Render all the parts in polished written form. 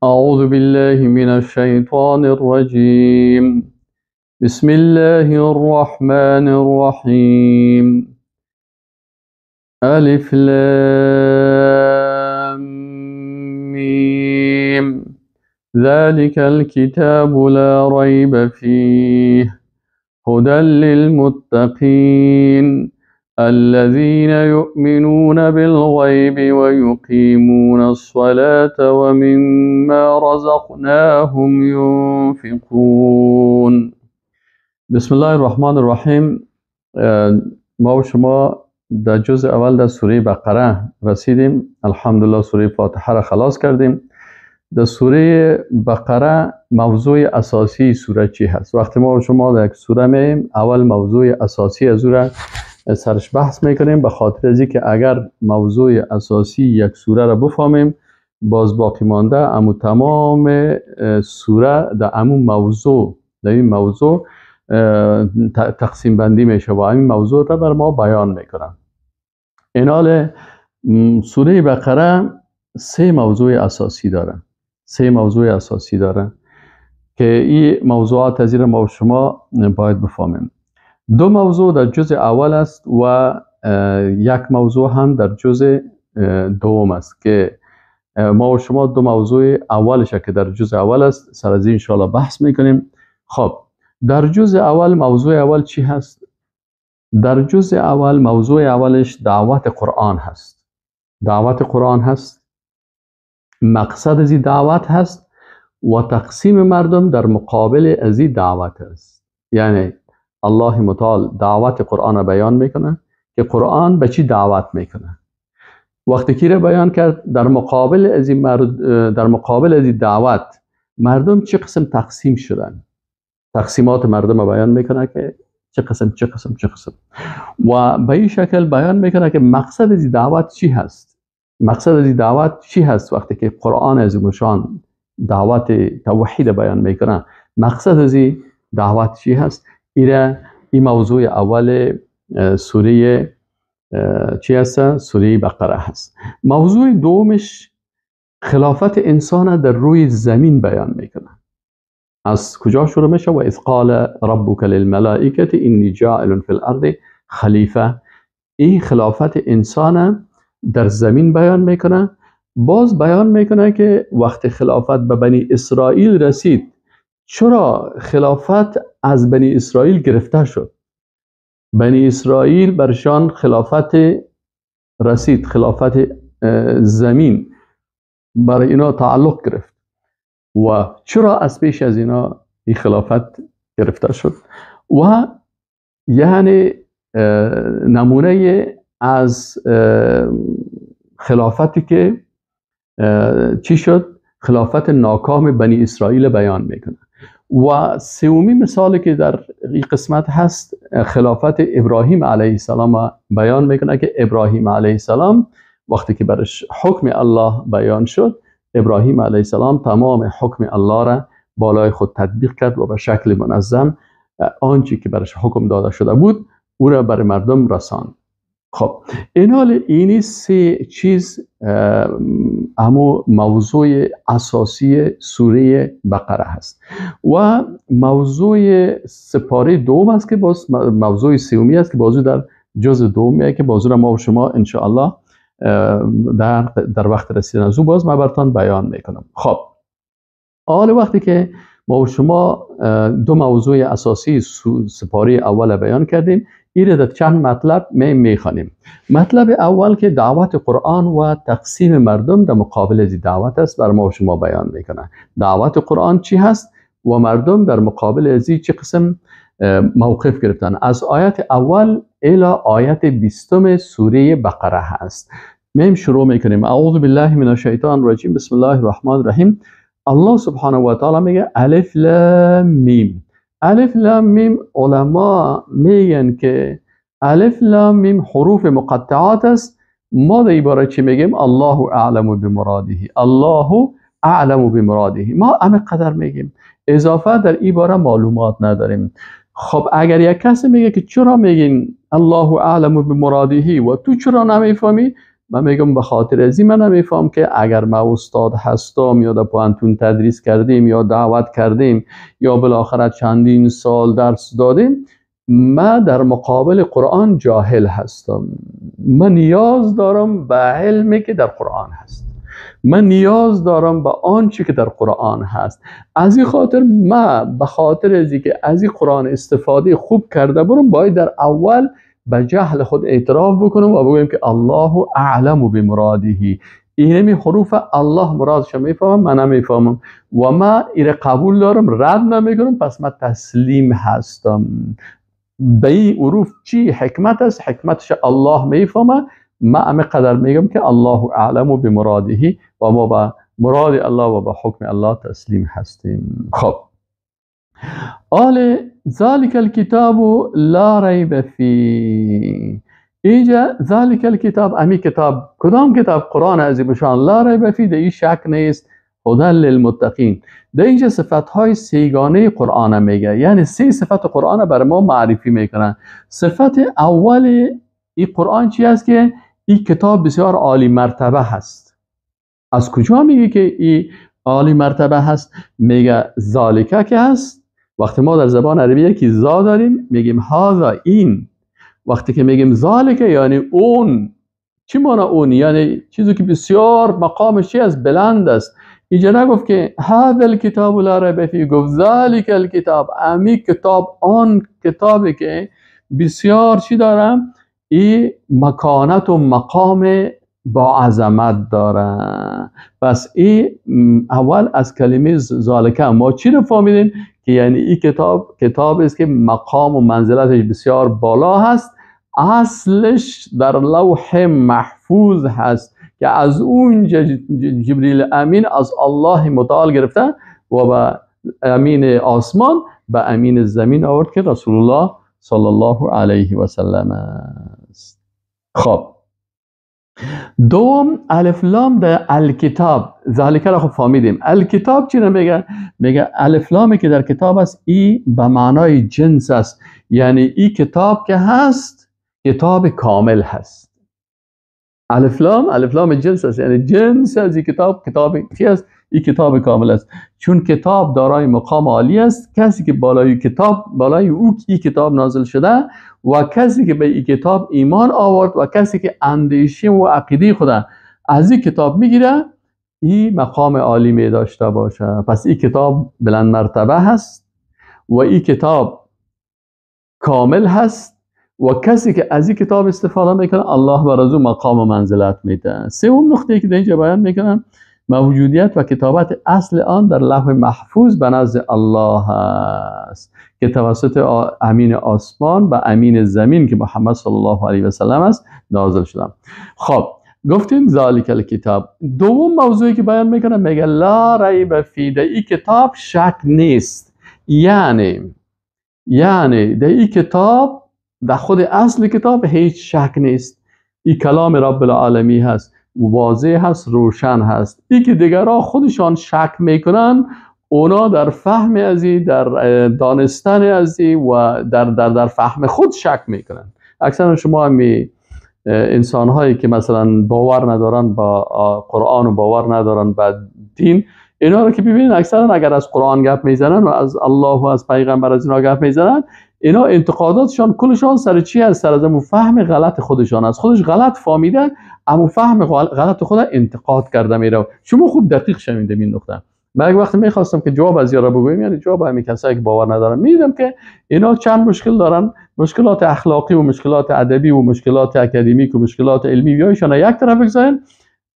أعوذ بالله من الشيطان الرجيم. بسم الله الرحمن الرحيم. ألف لام ميم. ذلك الكتاب لا ريب فيه هدى للمتقين الذين يؤمنون بالغيب ويقيمون الصلاة ومما رزقناهم ينفقون. بسم الله الرحمن الرحیم. ما و شما در جزء اول در سوره بقره رسیدیم. الحمدلله سوره فاتحه را خلاص کردیم. در سوره بقره موضوع اساسی سوره چی هست؟ وقتی ما و شما در یک سوره میایم، اول موضوع اساسی از او را سرش بحث میکنیم، به خاطر از که اگر موضوع اساسی یک سوره را بفهمیم، باز باقی مانده امو تمام سوره در امو موضوع، در این موضوع تقسیم بندی میشه و این موضوع را بر ما بیان میکنن. اینال سوره بقره سه موضوع اساسی داره، سه موضوع اساسی داره که این موضوعات از ما و شما باید بفهمیم. دو موضوع در جزء اول است و یک موضوع هم در جزء دوم است که ما و شما دو موضوع اولش که در جزء اول است سر از این انشاءالله بحث میکنیم. خب در جزء اول موضوع اول چی هست؟ در جزء اول موضوع اولش دعوت قرآن هست. دعوت قرآن هست، مقصد از این دعوت هست و تقسیم مردم در مقابل از این دعوت است. یعنی الله متعال دعوت قرآن را بیان میکنه که قرآن به چی دعوت میکنه. وقتی کی را بیان کرد، در مقابل از این در مقابل از این دعوت مردم چه قسم تقسیم شدن، تقسیمات مردم را بیان میکنه که چه قسم چه قسم چه قسم، و به این شکل بیان میکنه که مقصد از این دعوت چی هست. مقصد از این دعوت چی هست؟ وقتی که قرآن از مشان دعوت توحید بیان میکنه، مقصد از این دعوت چی هست؟ ایره این موضوع اول سوره چی هست؟ سوره بقره هست. موضوع دومش خلافت انسان در روی زمین بیان میکنه. از کجا شروع میشه؟ و اذ قال ربک للملائکه انی جاعل فی الارض خلیفه. این خلافت انسان در زمین بیان میکنه. باز بیان میکنه که وقت خلافت به بنی اسرائیل رسید، چرا خلافت از بنی اسرائیل گرفته شد؟ بنی اسرائیل برشان خلافت رسید، خلافت زمین برای اینا تعلق گرفت و چرا از پیش از اینا این خلافت گرفته شد؟ و یعنی نمونه از خلافتی که چی شد؟ خلافت ناکام بنی اسرائیل بیان میکنه. و سومی مثالی که در این قسمت هست، خلافت ابراهیم علیه السلام بیان میکنه که ابراهیم علیه السلام وقتی که برش حکم الله بیان شد، ابراهیم علیه السلام تمام حکم الله را بالای خود تطبیق کرد و به شکل منظم آنچه که برش حکم داده شده بود او را بر مردم رساند. خب این حال اینی سه چیز امو موضوع اساسی سوره بقره هست. و موضوع سپاره دوم است که باز موضوع سومی است که بازو در جزء دومیه که بازو را ما و شما انشاءالله در وقت رسیدن از او باز من براتون بیان میکنم. خب حال وقتی که ما و شما دو موضوع اساسی سپاره اول بیان کردیم، این در چند مطلب میخوانیم. مطلب اول که دعوت قرآن و تقسیم مردم در مقابل از دعوت است، بر ما و شما بیان میکنه. دعوت قرآن چی هست و مردم در مقابل از چه قسم موقف گرفتن. از آیت اول الی آیت 20 سوره بقره هست. میم شروع میکنیم. اعوذ بالله من الشیطان الرجیم. بسم الله الرحمن الرحیم. الله سبحانه و تعالی میگه الف لام میم. الف لام میم، علما میگن که الف لام میم حروف مقطعات است. ما در عباره چی میگیم؟ الله اعلم بمراده. الله اعلم بمراده. ما همه قدر میگیم، اضافه در عباره معلومات نداریم. خب اگر یک کسی میگه که چرا میگین الله اعلم بمراده و تو چرا نمیفهمی، من میگم به خاطر از این من نمیفهم که اگر ما استاد هستم یا در پوهنتون تدریس کردیم یا دعوت کردیم یا بالاخره چندین سال درس دادیم، من در مقابل قرآن جاهل هستم. من نیاز دارم به علمی که در قرآن هست، من نیاز دارم به آنچه که در قرآن هست. از این خاطر من به خاطر از اینکه از این قرآن استفاده خوب کرده برم، باید در اول به جهل خود اعتراف بکنم و بگویم که الله اعلم بمراده. اینمی حروف الله مرادش میفهمم، من نمیفهمم و من ایره قبول دارم، رد نمیکنم، پس من تسلیم هستم. به این حروف چی حکمت است؟ حکمتش الله میفهمه. ما همه قدر میگم که الله اعلم بمراده و ما به مراد الله و به حکم الله تسلیم هستیم. خب آل ذلك الكتاب لا ریب فیه. اینجا ذلك الكتاب، امی کتاب، کدام کتاب؟ قرآن عظیم شان. لا ریب فیه، در این شک نیست، هدی للمتقین. در اینجا صفت های سیگانه قرآن میگه، یعنی سه صفت قرآن بر ما معرفی میکنن. صفت اول این قرآن چی است؟ که این کتاب بسیار عالی مرتبه هست. از کجا میگه که این عالی مرتبه هست؟ میگه ذالکه که هست. وقتی ما در زبان عربی یکی زا داریم میگیم هذا، این. وقتی که میگیم ذالکه یعنی اون. چی معنی اون؟ یعنی چیزی که بسیار مقامش چی است؟ بلند است. اینجا نگفت که هذا الکتاب لا ریب فیه، گفت ذالک الکتاب، امی کتاب، آن کتابی که بسیار چی دارم؟ این مکانت و مقام با عظمت داره. پس این اول از کلمه ذالکه ما چی رو فهمیدیم؟ که یعنی این کتاب کتاب است که مقام و منزلتش بسیار بالا هست، اصلش در لوح محفوظ هست که از اونجا جبریل امین از الله متعال گرفته و به امین آسمان به امین زمین آورد که رسول الله صلی الله علیه و سلم است. خب دوم الف لام در الکتاب، ذالک را خب فهمیدیم. الکتاب چی رو میگه؟ میگه الف لامی که در کتاب است ای به معنای جنس است، یعنی ای کتاب که هست کتاب کامل هست. الف لام، الف لام جنس است، یعنی جنس از این کتاب، کتاب چی است؟ این کتاب کامل است. چون کتاب دارای مقام عالی است، کسی که بالای کتاب، بالای او این کتاب نازل شده و کسی که به این کتاب ایمان آورد و کسی که اندیشه و عقیده خود از این کتاب میگیره، این مقام عالی می داشته باشه. پس این کتاب بلند مرتبه هست و این کتاب کامل هست و کسی که از این کتاب استفاده میکنه الله بر از او مقام و منزلت میده. سوم نقطه که در اینجا بیان میکنم، موجودیت و کتابت اصل آن در لوح محفوظ به نزد الله است که توسط امین آسمان و امین زمین که محمد صلی الله علیه و سلم است نازل شده. خب گفتیم ذالک الکتاب. دوم موضوعی که بیان میکنم، میگه لا ریب فیه، در این کتاب شک نیست. یعنی در این کتاب، در خود اصل کتاب هیچ شک نیست. این کلام رب العالمی هست، واضح هست، روشن هست. ای که دیگرها خودشان شک میکنن، اونا در فهم ازی، در دانستن ازی و در فهم خود شک میکنن. اکثر شما همی انسان هایی که مثلا باور ندارن با قرآن و باور ندارن با دین، اینا رو که ببینین اکثرا اگر از قرآن گپ میزنن و از الله و از پیغمبر از اینا گپ میزنن، اینا انتقاداتشان کلشان سر چی است؟ سر از امو فهم غلط خودشان است. خودش غلط فهمیده، امو فهم غلط خود انتقاد کرده میره. شما خوب دقیق شنیدیم این نقطه. من یک وقت میخواستم که جواب از یارا بگویم، یعنی جواب همین کسایی که باور ندارن، میدیدم که اینا چند مشکل دارن، مشکلات اخلاقی و مشکلات ادبی و مشکلات اکادمیک و مشکلات علمی، یایشان یک طرف بگذارن.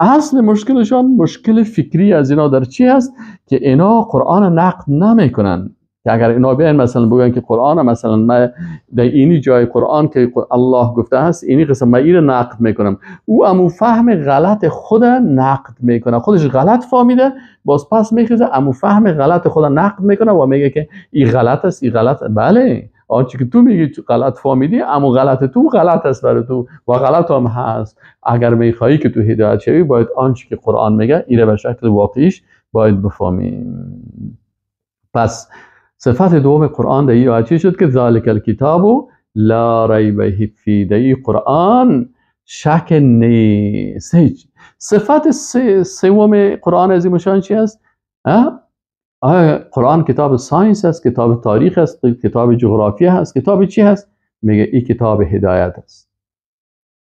اصل مشکلشان مشکل فکری از اینا در چی هست؟ که اینا قرآن نقد نمیکنن. که اگر اینا بیان مثلا بگن که قرآن مثلا ما در اینی جای قرآن که الله گفته هست اینی قسم ما اینو نقد میکنم، او امو فهم غلط خود نقد میکنه، خودش غلط فهمیده، باز پس میخیزه امو فهم غلط خود نقد میکنه و میگه که این غلط است، این غلط. بله، آنچه که تو میگی غلط فهمیدی، امو غلط تو غلط است برای تو و غلط هم هست. اگر میخوایی که تو هدایت شوی، باید آنچه که قرآن میگه اینو به شکل واقعیش باید بفهمیم. پس صفت دوم قرآن در این آیه شد که ذالک الکتاب لا ریب فیه، در این قرآن شک نیست. هیچ. صفت سوم قرآن عظیم الشان چی است؟ آیا قرآن کتاب science است، کتاب تاریخ است، کتاب جغرافی است، کتاب چی هست؟ میگه این کتاب هدایت است.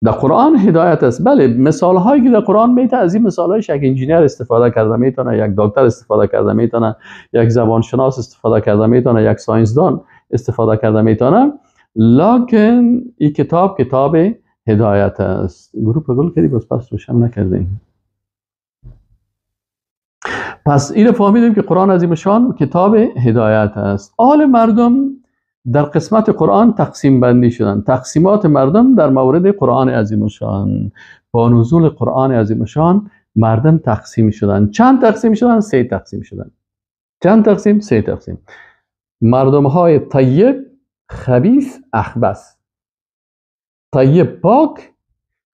در قرآن هدایت است. بله، مثال هایی که در قرآن میته از این مثال های یک انجینیر استفاده کرده میتونه، یک دکتر استفاده کرده میتونه، یک زبانشناس استفاده کرده میتونه، یک ساینسدان استفاده کرده میتونه، لکن این کتاب کتاب هدایت است. گروه گل کردی باز پس روشن نکردیم. پس اینو فهمیدیم که قرآن عظیم الشان کتاب هدایت است. آل مردم در قسمت قرآن تقسیم بندی شدن. تقسیمات مردم در مورد قرآن عظیم الشان با نزول قرآن عظیم الشان مردم تقسیم شدن. چند تقسیم شدن؟ سه تقسیم شدن. چند تقسیم؟ سه تقسیم. مردم های طیب، خبیث، اخبث. طیب پاک،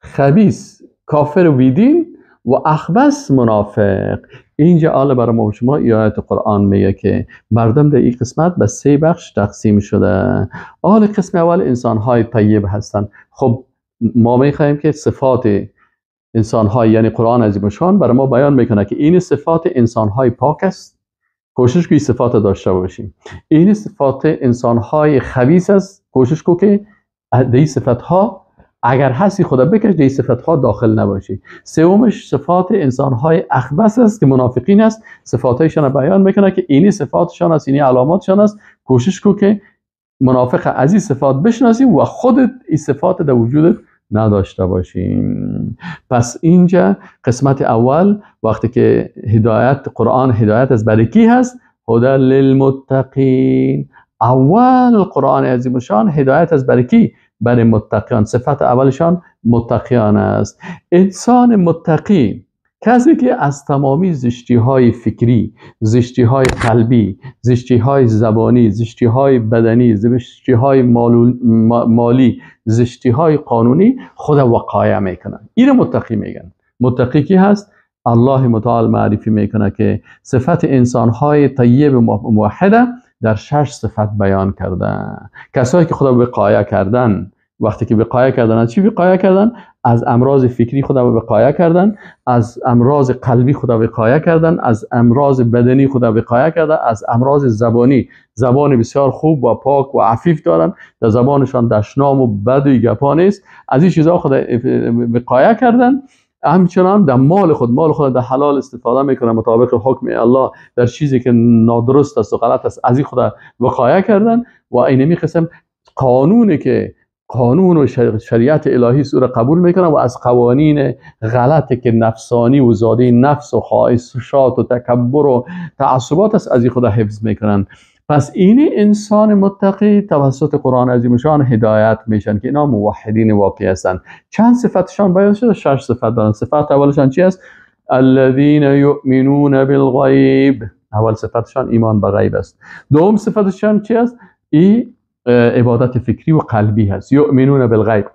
خبیث کافر و بیدین، و اخبث منافق. اینجا آل برای ما شما آیات قرآن میگه که مردم در این قسمت به سه بخش تقسیم شده. آل قسم اول انسان‌های طیب هستند. خب ما میخواهیم که صفات انسان‌های، یعنی قرآن عظیم الشان برای ما بیان میکنه که این صفات انسان‌های پاک است، کوشش که این صفات داشته باشیم. این صفات انسان‌های خبیث است، کوشش کو که در این صفت‌ها اگر هستی خدا بکش، در این صفت‌ها داخل نباشی. سومش صفات انسان‌های اخبث است که منافقین است، صفاتشان بیان میکنه که اینی صفاتشان است، اینی علاماتشان است، کوشش کو که منافق از این صفات بشناسیم و خودت این صفات در وجودت نداشته باشیم. پس اینجا قسمت اول وقتی که هدایت قرآن هدایت از برای کی هست؟ هدی للمتقین. اول قرآن عظیم الشان هدایت از برای کی؟ برای متقیان. صفت اولشان متقیان است. انسان متقی کسی که از تمامی زشتی های فکری، زشتی های قلبی، زشتی های زبانی، زشتی های بدنی، زشتی های مالی، زشتی های قانونی خود وقایع میکنن. این متقی میگن. متقی کی هست؟ الله متعال معرفی میکنه که صفت انسان های طیب موحده در 6 صفت بیان کرده. کسایی که خدا وقایع کردن، وقتی که وقایع کردن از چی وقایع کردن؟ از امراض فکری خدا وقایع کردن، از امراض قلبی خدا وقایع کردن، از امراض بدنی خدا وقایع کردن، از امراض زبانی، زبان بسیار خوب و پاک و عفیف دارن، در زبانشان دشنام و بد و گپا نیست، از این چیزها خدا وقایع کردن. همچنان در مال خود، مال خود در حلال استفاده میکنه مطابق حکم الله، در چیزی که نادرست است و غلط است از این خدا وقایع کردن. و اینمی قسم قانونی که قانون و شریعت الهی است او را قبول میکنه و از قوانین غلطی که نفسانی و زاده نفس و خواهشات و تکبر و تعصبات است از این خدا حفظ میکنن. پس این انسان متقی توسط قرآن عظیم الشان هدایت میشن که اینا موحدین واقعی هستند. چند صفتشان بیان شده؟ 6 صفت دارن. صفت اولشان چی است؟ الذین یؤمنون بالغیب. اول صفتشان ایمان به غیب است. دوم صفتشان چی است؟ ای عبادت فکری و قلبی هست. یؤمنون بالغیب،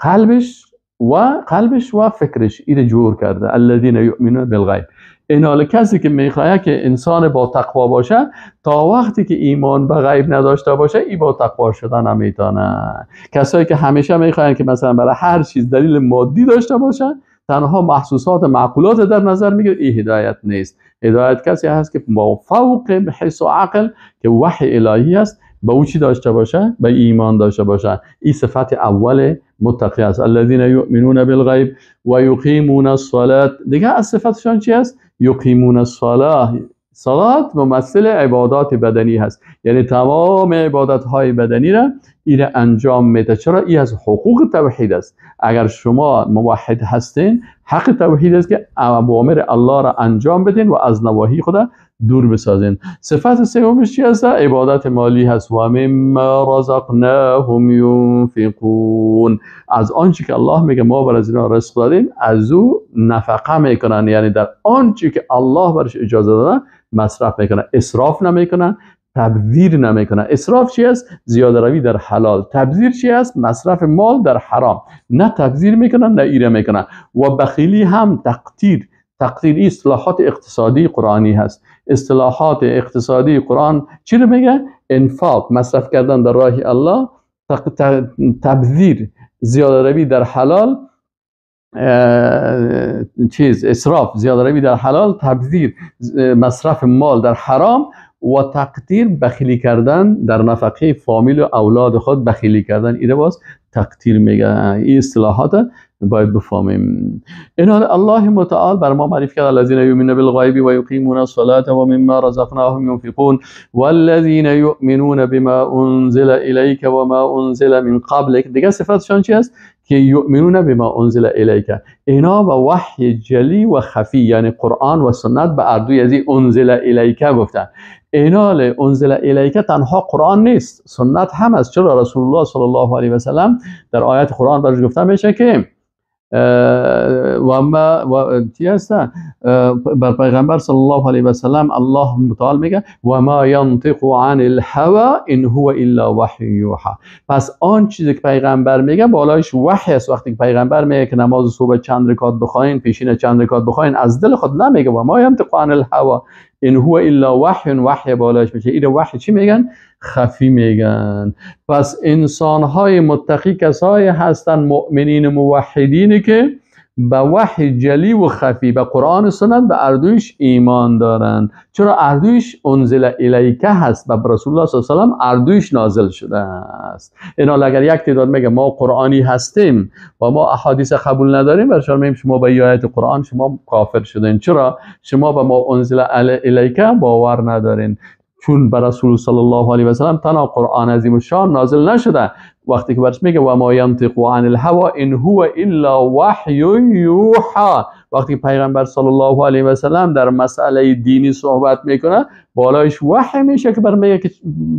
قلبش و فکرش این جور کرده. الذین یؤمنون بالغیب. این حال کسی که میخواد که انسان با تقوا باشه، تا وقتی که ایمان به غیب نداشته باشه ای با تقوا شدن نمیتونه. کسایی که همیشه میخواین که مثلا برای هر چیز دلیل مادی داشته باشن، تنها محسوسات معقولات در نظر میگیره، این هدایت نیست. هدایت کسی هست که با فوق حس و عقل که وحی الهی است به او چی داشته باشه؟ به ایمان داشته باشه. این صفت اول متقی است. الذین یؤمنون بالغیب و یقیمون الصلاة. دیگه از صفتشان چی است؟ یقیمون الصلاة. صلات ممثل عبادات بدنی هست، یعنی تمام عبادت های بدنی را این انجام میده. چرا؟ این از حقوق توحید است. اگر شما موحد هستین، حق توحید است که اوامر الله را انجام بدین و از نواهی خدا دور بسازین. صفت سومش چی هست؟ عبادت مالی هست. و مما رزقناهم ینفقون. از آنچه که الله میگه ما بر از اینا رزق دادیم، از او نفقه میکنن، یعنی در آنچه که الله برش اجازه داده مصرف میکنن، اسراف نمیکنن، تبذیر نمیکنن. اسراف چی است؟ زیاده روی در حلال. تبذیر چی است؟ مصرف مال در حرام. نه تبذیر میکنن نه ایره میکنن. و بخیلی هم تقتیر. تقتیر اصطلاحات اقتصادی قرآنی هست. اصطلاحات اقتصادی قرآن چی رو میگه؟ انفاق، مصرف کردن در راه الله، تبذیر، زیاده روی در حلال، چیز اسراف، زیاده روی در حلال، تبذیر مصرف مال در حرام، و تقدیر بخیلی کردن در نفقه فامیل و اولاد خود، بخیلی کردن، ایره باز تقدیر میگه. این اصطلاحات باید بفهمیم. اینا الله متعال بر ما معرفی کرد: الذین یؤمنون بالغیب و یقیمون الصلاة و مما رزقناهم ينفقون والذین یؤمنون بما انزل الیک و ما انزل من قبلک. دیگه صفتشان چی است؟ که یؤمنون بما انزل الیک، اینا با وحی جلی و خفی، یعنی قرآن و سنت، به اردوی از انزل الیک گفتن. اینا انزل الیک تنها قرآن نیست، سنت هم است. چرا رسول الله صلی الله علیه و سلم در آیت قرآن برش گفته میشه که و ما و چی هست؟ بر پیغمبر صلی الله علیه و سلم الله متعال میگه و ما ینطق عن الهوى ان هو الا وحی یوحى. پس آن چیزی که پیغمبر میگه بالایش وحی است. وقتی که پیغمبر میگه که نماز صبح چند رکعت بخواین، پیشین چند رکعت بخواین، از دل خود نمیگه. و ما ینطق عن الهوى ان هو الا وحی، وحی بالایش میشه. این وحی چی میگن؟ خفی میگن. پس انسانهای متقی کسایی هستند، مؤمنین موحدین، که به وحی جلی و خفی، به قرآن و سنت، به اردویش ایمان دارند. چرا اردویش انزل الیک هست و به رسول الله صلی الله علیه و سلم اردویش نازل شده است. اینا اگر یک تعداد میگه ما قرآنی هستیم و ما احادیث قبول نداریم، برشان میگیم شما به آیت قرآن شما کافر شدین. چرا؟ شما به ما انزل الیک باور ندارین، چون بر رسول صلی الله علیه و سلم تنها قرآن عظیم الشان نازل نشده. وقتی که برش میگه و ما ینطق عن الهوى ان هو الا وحی یوحى، وقتی پیغمبر صلی الله علیه و سلم در مسئله دینی صحبت میکنه، بالایش وحی میشه که بر میگه که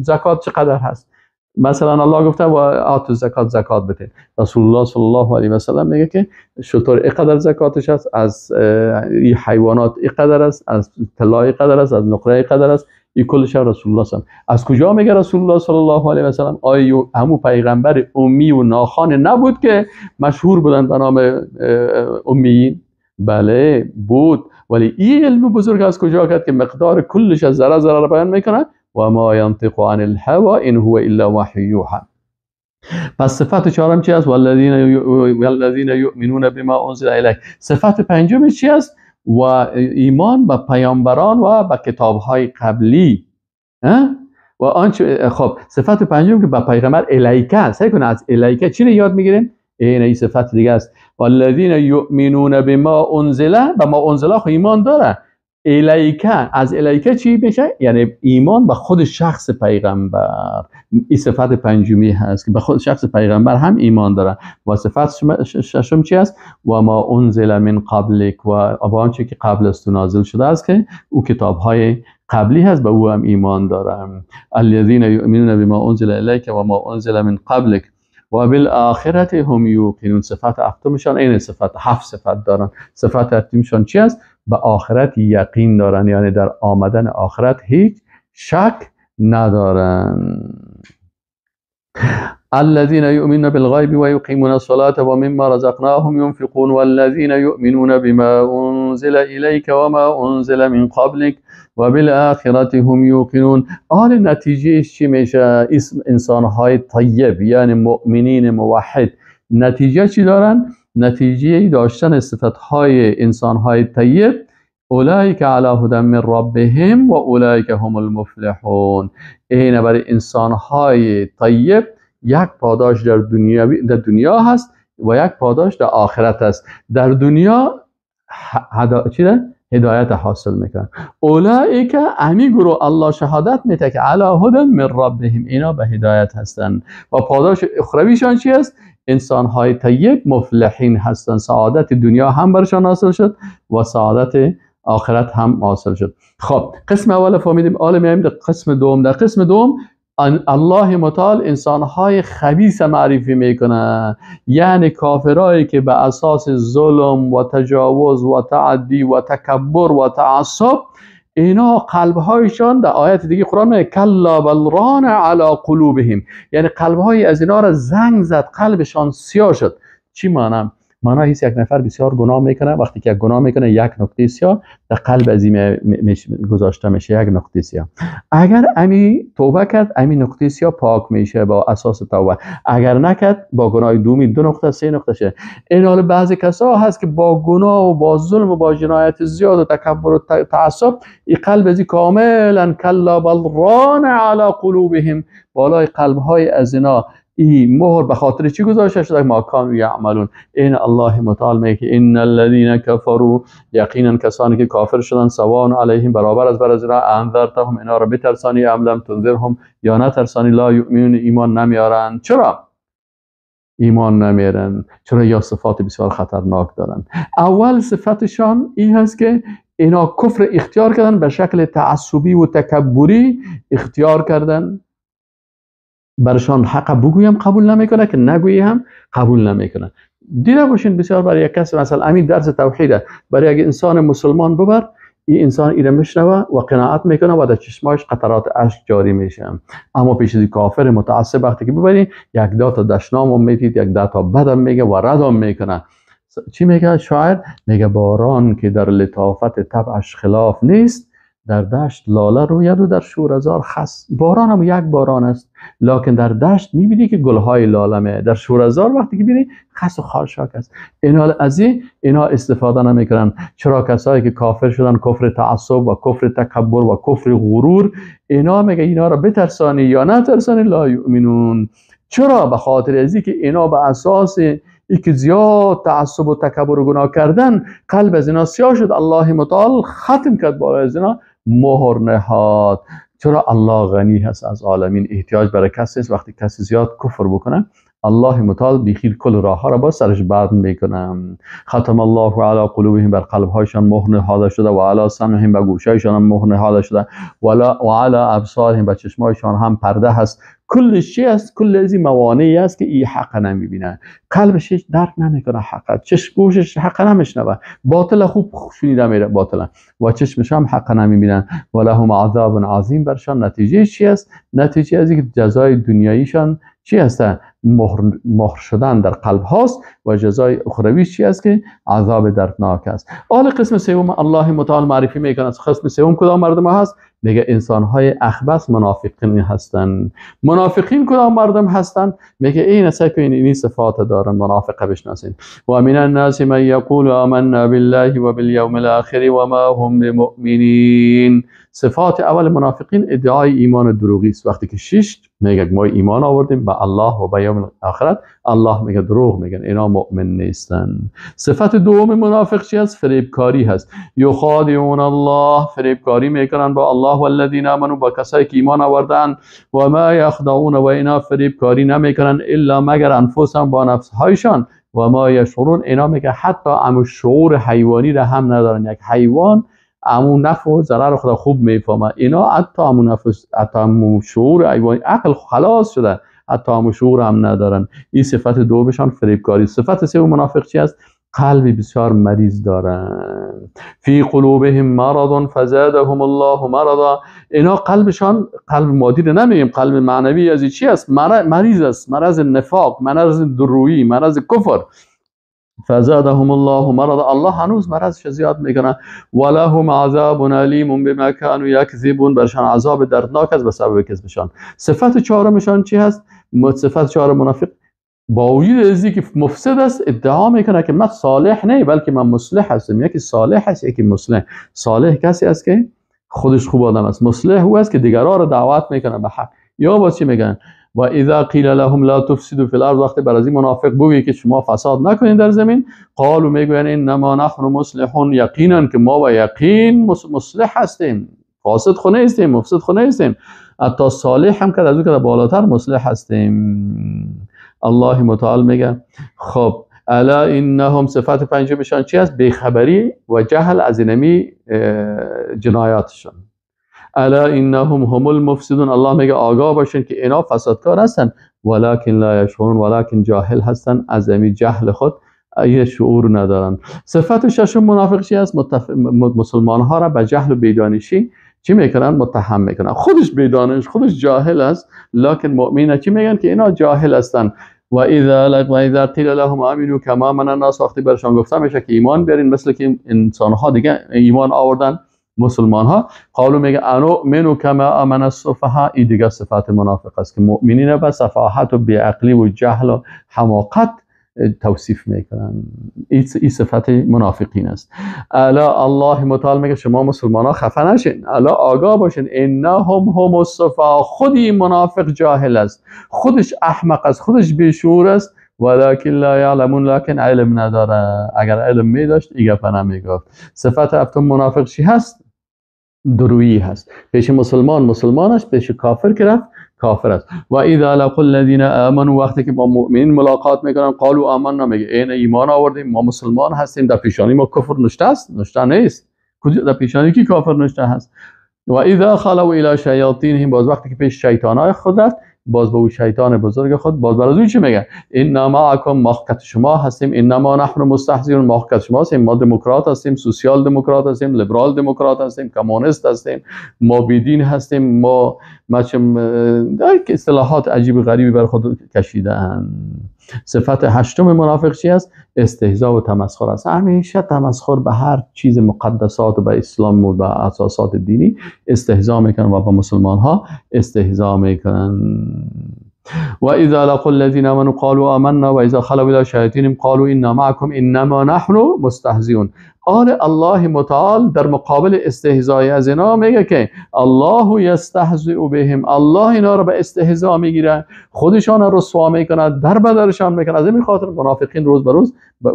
زکات چقدر هست. مثلا الله گفته و آتو زکات، زکات بده. رسول الله صلی الله علیه و سلم میگه که شتر اینقدر زکاتش است، از حیوانات اینقدر است، از طلا اینقدر است، از نقره اینقدر است. این کلش رسول الله صلی. از کجا میگه رسول الله صلی الله علیه و سلم؟ آیا همو پیغمبر امی و ناخوان نبود که مشهور بودن به نام امیین؟ بله بود، ولی این علم بزرگ از کجا کرد که مقدار کلش از ذره ذره بیان میکنه؟ و ما ینطق عن الهوى ان هو الا وحی یوحى. پس صفت چهارم چی است؟ والذین یؤمنون بما انزل الیک. صفت پنجم چی است؟ و ایمان به پیامبران و به کتاب‌های قبلی. و آنچه خب صفت پنجم که به پیغمبر الیک است. سعی کنه از الیک چی رو یاد میگیریم؟ این صفت دیگه است. والذین یؤمنون بما انزل، به ما انزل خو ایمان داره. الیک، از الیک چی میشه؟ یعنی ایمان به خود شخص پیغمبر. این صفت پنجمی هست که به خود شخص پیغمبر هم ایمان داره. و صفت ششم چی است؟ و ما انزل من قبلک، و آنچه که قبل از تو نازل شده است که او کتاب‌های قبلی هست، به او هم ایمان داره. الذین یؤمنون بما انزل الیک و ما انزل من قبلک و بالآخرة هم یوقنون. صفت هفتمشان این صفت، هفت صفت دارن. صفت هفتمشان چی است؟ به آخرت یقین دارن، یعنی در آمدن آخرت هیچ شک ندارن. الذين يؤمنون بالغيب ويقيمون الصلاة ومما رزقناهم ينفقون والذين يؤمنون بما أنزل إليك وما أنزل من قبلك وبالآخرة هم يوقنون. آل نتیجه چی میشه؟ اسم انسانهای طیب، یعنی مؤمنین موحد، نتیجه چی دارن؟ نتیجه داشتن صفتهای انسانهای طیب، اولئک علی هدی من ربهم و اولئک هم المفلحون. این برای انسانهای طیب یک پاداش در دنیا هست و یک پاداش در آخرت است. در دنیا هدایت حاصل میکنن. اولئک امی گروه الله شهادت میده که علی هدی من ربهم، اینا به هدایت هستند. و پاداش اخرویشان چی است؟ انسانهای طیب مفلحین هستند. سعادت دنیا هم برشان حاصل شد و سعادت آخرت هم حاصل شد. خب قسم اول فهمیدیم. حالا میایم در قسم دوم. در قسم دوم الله متعال انسانهای خبیث معرفی میکنه، یعنی کافرایی که به اساس ظلم و تجاوز و تعدی و تکبر و تعصب اینا قلبهایشان، در آیت دیگه قرآن میگه کلا بل ران علی قلوبهم، یعنی قلبهای از اینا را زنگ زد، قلبشان سیاه شد. چی معنی؟ معنی هیچ یک نفر بسیار گناه میکنه، وقتی که یک گناه میکنه یک نقطه سیاه در قلب از این گذاشته میشه، یک نقطه سیاه. اگر امی توبه کرد امی نقطه سیاه پاک میشه با اساس توبه، اگر نکرد با گناه دومی 2 نقطه 3 نقطه شه. این حال بعضی کسا هست که با گناه و با ظلم و با جنایت زیاد و تکبر و تعصب این قلب از کاملا کلا بل ران علی قلوبهم، بالای قلب های از اینا این مهر به خاطر چی گذاشته شده؟ ما کانوا یعملون. این الله متعال میگه ان الذين كفروا، یقینا کسانی که کافر شدن، سواء علیهم برابر از بر از اینا، انذرتهم اینا را بترسانی، ام لم تنذرهم یا نترسانی، لا یؤمنون ایمان نمیارن. چرا ایمان نمیارن؟ چرا؟ یا صفات بسیار خطرناک دارن. اول صفتشان این هست که اینا کفر اختیار کردن، به شکل تعصبی و تکبری اختیار کردن. برشان حق بگویم قبول نمیکنه، که نگویی هم قبول نمیکنه. دیده باشین بسیار برای یک کس، مثلا امین درس توحیده برای یک انسان مسلمان ببر، این انسان ایره میشنوه و قناعت میکنه و در چشماش قطرات اشک جاری میشه. اما پیش از کافر متعصب وقتی که ببری یک دا تا دشنام میدید، یک دا تا بدم میگه و ردم میکنه. چی میگه شاعر؟ میگه باران که در لطافت طبعش خلاف نیست، در دشت لاله روید و در شوره‌زار خس. باران هم یک باران است، لکن در دشت میبینی که گلهای لاله، در شوره‌زار وقتی که بینی خس و خاشاک است. اینا از اینا استفاده نمیکنن. چرا؟ کسایی که کافر شدن، کفر تعصب و کفر تکبر و کفر غرور، اینا میگه اینا را بترسانی یا نترسانی لا یؤمنون. چرا؟ به خاطر از اینکه اینا به اساس ای که زیاد تعصب و تکبر و گناه کردن، قلب از اینا سیاه شد. الله متعال ختم کرد بالای از اینا، مهر نهاد. چرا؟ الله غنی هست از عالمین، احتیاج برای کسی نیست. وقتی کسی زیاد کفر بکنه، الله متعال بیخیل کل راه ها را با سرش بند میکنه. ختم الله علی قلوبهم، بر قلب هایشان مهر نهاده شده، و علی سمعهم، به گوشهایشان هم مهر نهاده شده، و علی ابصارهم، به چشمایشان هم پرده هست. کل چی است؟ کل از این موانعی است که این حق نمیبینه، قلبش هیچ درک نمیکنه حق، چشم گوشش حق نمیشنوه، باطل خوب شنیده میره باطل، و چشمش هم حق نمیبینه. و لهم عذاب عظیم، برشان نتیجه چی است؟ نتیجه از اینکه جزای دنیاییشان چی هست؟ مهر شدن در قلب هاست، و جزای اخروی چی است؟ که عذاب دردناک است. حال قسم سوم الله متعال معرفی میکنه. قسم سوم کدام مردم هست؟ میگه انسان های اخبث منافقین هستند. منافقین کدام مردم هستند؟ میگه این است که این صفات دارن، منافقه بشناسین. و من الناس من یقول آمنا بالله و بالیوم الاخر و ما هم بمؤمنین. صفات اول منافقین ادعای ایمان دروغی است. وقتی که ششت میگه ما ایمان آوردیم به الله و به یوم آخرت، الله میگه دروغ میگن، اینا مؤمن نیستن. صفت دوم منافق چی است؟ فریبکاری هست. یخادعون الله، فریبکاری میکنن با الله و الذین آمنوا، با کسایی که ایمان آوردن. و ما یخدعون، و اینا فریبکاری نمیکنن الا مگر انفسهم، با نفسهایشان. و ما یشعرون، اینا میگه حتی امو شعور حیوانی را هم ندارن. یک حیوان امو نفع و ضرر خدا خوب میفهمه، اینا حتی امو نفع، حتی امو شعور حیوانی، عقل خلاص شده، حتی امو شعور هم ندارن. این صفت دومشان فریبکاری. صفت سوم منافق چی است؟ قلبی بسیار مریض دارن. فی قلوبهم مرض فزادهم الله مرضا. اینا قلبشان، قلب مادی رو نمیگیم، قلب معنوی از چی است؟ مریض است، مرض نفاق، مرض درویی، مرض کفر. فزادهم الله مرضا، الله هنوز مرضش زیاد میکنه. ولهم عذاب الیم بما كانوا یکذبون، برشان عذاب دردناک است به سبب کذبشان. صفت چهارمشان چی هست؟ صفت چهارم منافق با وجود از اینکه مفسد است ادعا میکنه که من صالح نه، بلکه من مصلح هستم. یکی صالح است، یکی مصلح. صالح کسی است که خودش خوب آدم است، مصلح او است که دیگران را دعوت میکنه به حق. یا با چی میگن؟ و اذا قیل لهم لا تفسدوا فی الارض، وقتی بر از این منافق بگویی که شما فساد نکنید در زمین، قالوا میگوین انما نحن مصلحون، یقینا که ما و یقین مصلح هستیم، فاسد خو نیستیم، مفسد خو نیستیم، حتی صالح هم که از او که بالاتر مصلح هستیم. الله متعال میگه خب الا انهم، صفت پنجمشان چی است؟ بیخبری و جهل از اینمی جنایاتشان. الا انهم هم المفسدون، الله میگه آگاه باشین که اینا فسادکار هستن، ولکن لا یشعرون، ولکن جاهل هستن، از امی جهل خود یه شعور ندارن. صفت ششم منافق چی است؟ مسلمان ها را به جهل و بیدانشی چی میکنن؟ متهم میکنن. خودش بیدانش، خودش جاهل است، لکن مؤمنه چی میگن؟ که اینا جاهل هستن. و اذا قیل لهم امنوا کما آمن الناس، وقتی برشان گفته میشه که ایمان بیارین مثل که انسان ها دیگه ایمان آوردن، مسلمان ها، قالوا میگه انؤمن کما آمن السفهاء. این دیگه صفات منافق است که مؤمنین به سفاهت و بیعقلی و جهل و حماقت توصیف میکنن. این صفت منافقین است. الا الله متعال میگه شما مسلمان ها خفه نشین، الا آگاه باشین، انهم هم السفهاء، خودی منافق جاهل است، خودش احمق است، خودش بیشعور است، ولکن لا یعلمون، لکن علم نداره. اگر علم میداشت این گپ نمیگفت. صفت هفتم منافق چی هست؟ درویی هست. پیش مسلمان مسلمان است، پیش کافر که رفت کافر است. و اذا لقوا الذین آمنوا، وقتی که با مؤمنین ملاقات میکنن، قالوا آمنا، میگه این ایمان آوردیم، ما مسلمان هستیم. در پیشانی ما کفر نشته است؟ نشته نیست. کجا در پیشانی کی کافر نشته هست؟ و اذا خلوا الی شیاطینهم، باز وقتی که پیش شیطانای خود رفت، باز با او شیطان بزرگ خود، باز برای چی میگه؟ انا معکم، ما کت شما هستیم، انما نحن مستهزئون، ما کت شما هستیم، ما دموکرات هستیم، سوسیال دموکرات هستیم، لیبرال دموکرات هستیم، کمونیست هستیم، ما بیدین هستیم، ما اصطلاحات عجیب و غریبی بر خود کشیدن. صفت هشتم منافق چی است؟ استهزاء و تمسخر است. همیشه تمسخر به هر چیز مقدسات و به اسلام و به اساسات دینی استهزا میکنن و به مسلمان ها استهزا میکنن. و اذا لقوا الذين آمنوا قالوا آمنا و اذا خلوا الى شیاطینهم قالوا انا معكم انما نحن مستهزئون. آن الله متعال در مقابل استهزای از اینا میگه که الله یستهزئ بهم، الله اینا رو به استهزا میگیره، خودشان رو رسوا میکنه، در بدرشان میکنه. از این خاطر منافقین روز به روز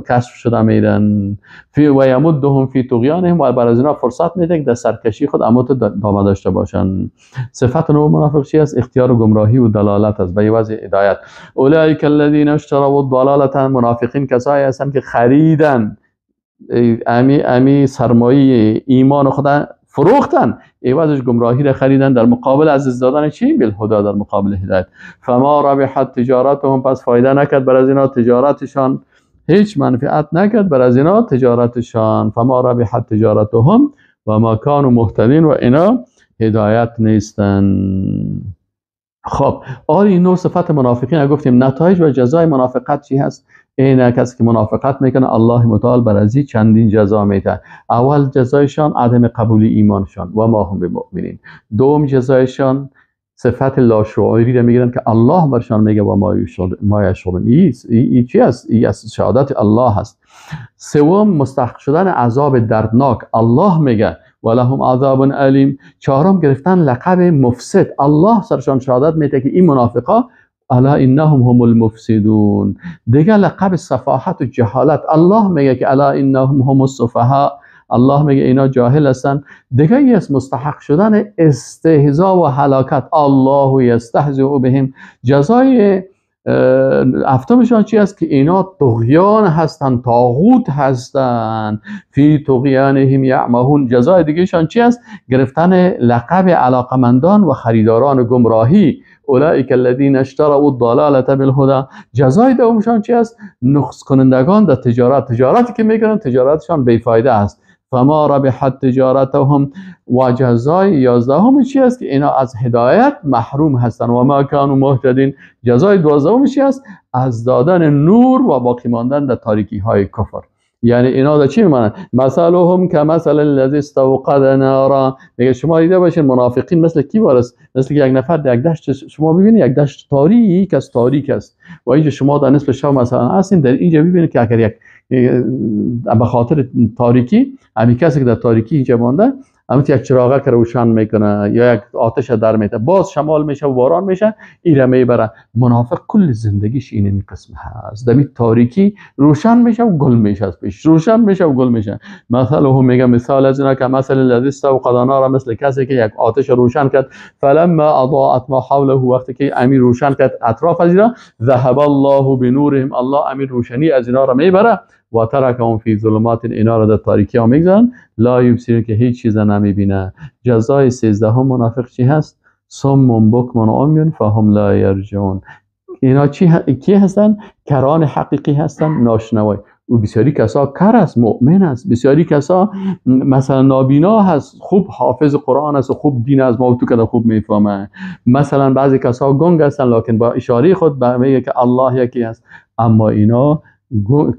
کشف شده میرن. فی و یمدهم فی طغیانهم، و بر از اینا فرصت میده که در سرکشی خود اموت دامه داشته باشن. صفت نو منافق چی است؟ اختیار و گمراهی و دلالت است به وضع هدایت. اولئک الذین اشتروا الضلاله، منافقین کسایی هستند که خریدن امی سرمایه ایمان خود فروختن، عوضش گمراهی را خریدن در مقابل عزیز دادن چی؟ بالهدی، در مقابل هدایت. فما ربحت تجارتهم، پس فایده نکرد بر از اینا تجارتشان، هیچ منفعت نکرد بر از اینا تجارتشان. فما ربحت تجارتهم و ما کانوا مهتدین، و اینا هدایت نیستن. خب آره این نوع صفت منافقین گفتیم. نتایج و جزای منافقت چی هست؟ این کسی که منافقت میکنه الله متعال بر از این چندین جزا میده. اول جزایشان عدم قبول ایمانشان و ما هم بمؤمنین. دوم جزایشان صفت لاشعوری را میگیرن که الله برشان میگه و ما یشعرون. این چی است؟ این از شهادت الله هست. سوم مستحق شدن عذاب دردناک، الله میگه ولهم عذاب الیم. چهارم گرفتن لقب مفسد، الله سرشان شهادت میده که این منافقا الا انهم هم المفسدون. دیگه لقب سفاهت و جهالت، الله میگه که الا انهم هم السفهاء، الله میگه اینا جاهل هستن. دیگه ای است مستحق شدن استهزا و هلاکت، الله یستهزئ بهم. جزای هفتمشان چی است؟ که اینا طغیان هستند، طاغوت هستند، فی طغیانهم یعمهون. جزای دیگهشان چی است؟ گرفتن لقب علاقمندان و خریداران گمراهی، اولئک الذین اشتروا الضلاله بالهدی. جزای دومشان چی است؟ نقص کنندگان در تجارت، تجارتی که میکنن تجارتشان بیفایده است. فما ربحت تجارتهم. و جزای 11 چی است؟ که اینا از هدایت محروم هستند و ما کانوا مهتدین. جزای 12 چی است؟ از دادن نور و باقی ماندن در تاریکی های کفر. یعنی اینا در چی میمانند؟ مثلهم کمثل الذی استوقد نارا. میگه شما دیده باشین منافقین مثل کی وارث؟ مثل یک نفر در یک دشت، شما ببینید یک دشت تاریک است، تاریک است و اینجا شما در نصف شب مثلا هستین، در اینجا ببینید که اگر یک به خاطر تاریکی همین کسی که در تاریکی اینجا مانده همین یک چراغه که روشن میکنه یا یک آتش در میته، باز شمال میشه و باران میشه، ایره میبره. منافق کل زندگیش اینمی قسم هست، دمی تاریکی روشن میشه و گل میشه، از پیش روشن میشه و گل میشه. مثلا هم میگه مثال از اینا که مثل الذی استوقد نارا، مثل کسی که یک آتش روشن کرد، فلما اضاءت ما حوله، وقتی که امیر روشن کرد اطراف از اینا، ذهب الله بنورهم، الله امیر روشنی از اینا را میبره، و ترکهم فی ظلمات، اینا را در تاریکی ها میگذارن، لا یبصرون، که هیچ چیز نمیبینه. جزای 13 منافق چی هست؟ صم بکم عمی فهم لا یرجعون. اینا کی هستن؟ کران حقیقی هستن، ناشنوای. و بسیاری کسا کر است، مؤمن است، بسیاری کسا مثلا نابینا هست، خوب حافظ قرآن است و خوب دین از ما تو کده خوب میفهمه. مثلا بعضی کسا گنگ هستن لکن با اشاره خود میگه که الله یکی است، اما اینا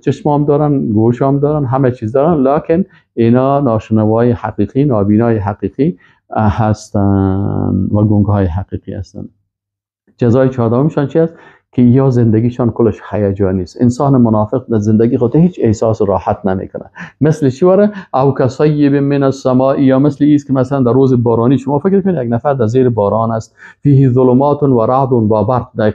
چشمام دارن، گوشام دارن، همه چیز دارن، لکن اینا ناشنوای حقیقی، نابینای حقیقی هستن و گنگ های حقیقی هستن. جزای چهاردهمشان چی است؟ که یا زندگیشان کلش هیجانی است. انسان منافق در زندگی خود هیچ احساس راحت نمیکنه. مثل چی واره؟ او کصیب من السماء، یا مثل ایست که مثلا در روز بارانی شما فکر کنید یک نفر در زیر باران است، فیه ظلمات و رعد و برق، در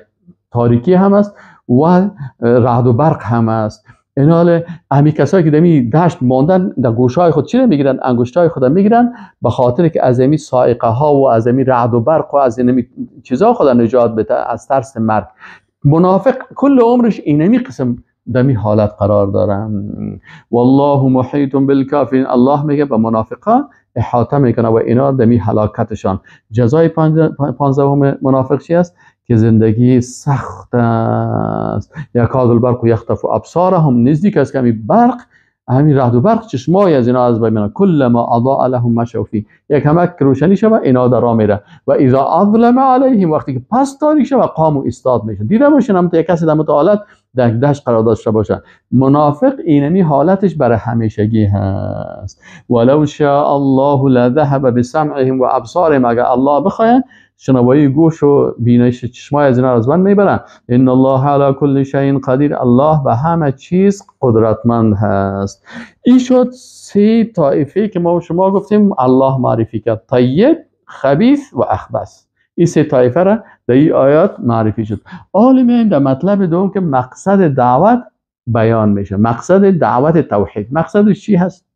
تاریکی هم است و رعد و برق هم است. اینال همی کسایی که دمی دشت ماندن در گوشهای خود چی میگیرن؟ انگشتای خود میگیرن، به خاطر که از امی صاعقه ها و از امی رعد و برق و از اینمی چیزا خود نجات بده از ترس مرگ. منافق کل عمرش اینمی قسم دمی حالت قرار دارن. والله محیط بالکافرین، الله میگه به منافقا احاطه میکنه و اینا دمی هلاکتشان. جزای 15 منافق چی است؟ که زندگی سخت است. یکاد البرق یخطف ابصارهم، نزدیک است که همین برق، همین رعد و برق چشمای از اینا از بین میره. کلما اضاء لهم مشوا فیه، یک همک روشنی شوه اینا در راه میره. و اذا اظلم علیهم، وقتی که پس تاریک شوه قاموا ایستاد میشن. دیده باشین هم یک کسی در متعالت در دشت قرار داشته باشه. منافق اینمی حالتش برای همیشگی هست. ولو شاء الله لذهب بسمعهم و ابصارهم، اگر الله بخواه شنوایی گوش و بینش چشمای از اینا از بین میبرن. ان الله علی کل شیء قدیر، الله به همه چیز قدرتمند هست. این شد سه طایفه که ما شما گفتیم الله معرفی کرد: طیب، خبیث و اخبث. این سه طایفه را در این آیات معرفی شد. عالمین در مطلب دوم که مقصد دعوت بیان میشه، مقصد دعوت توحید، مقصدش چی هست؟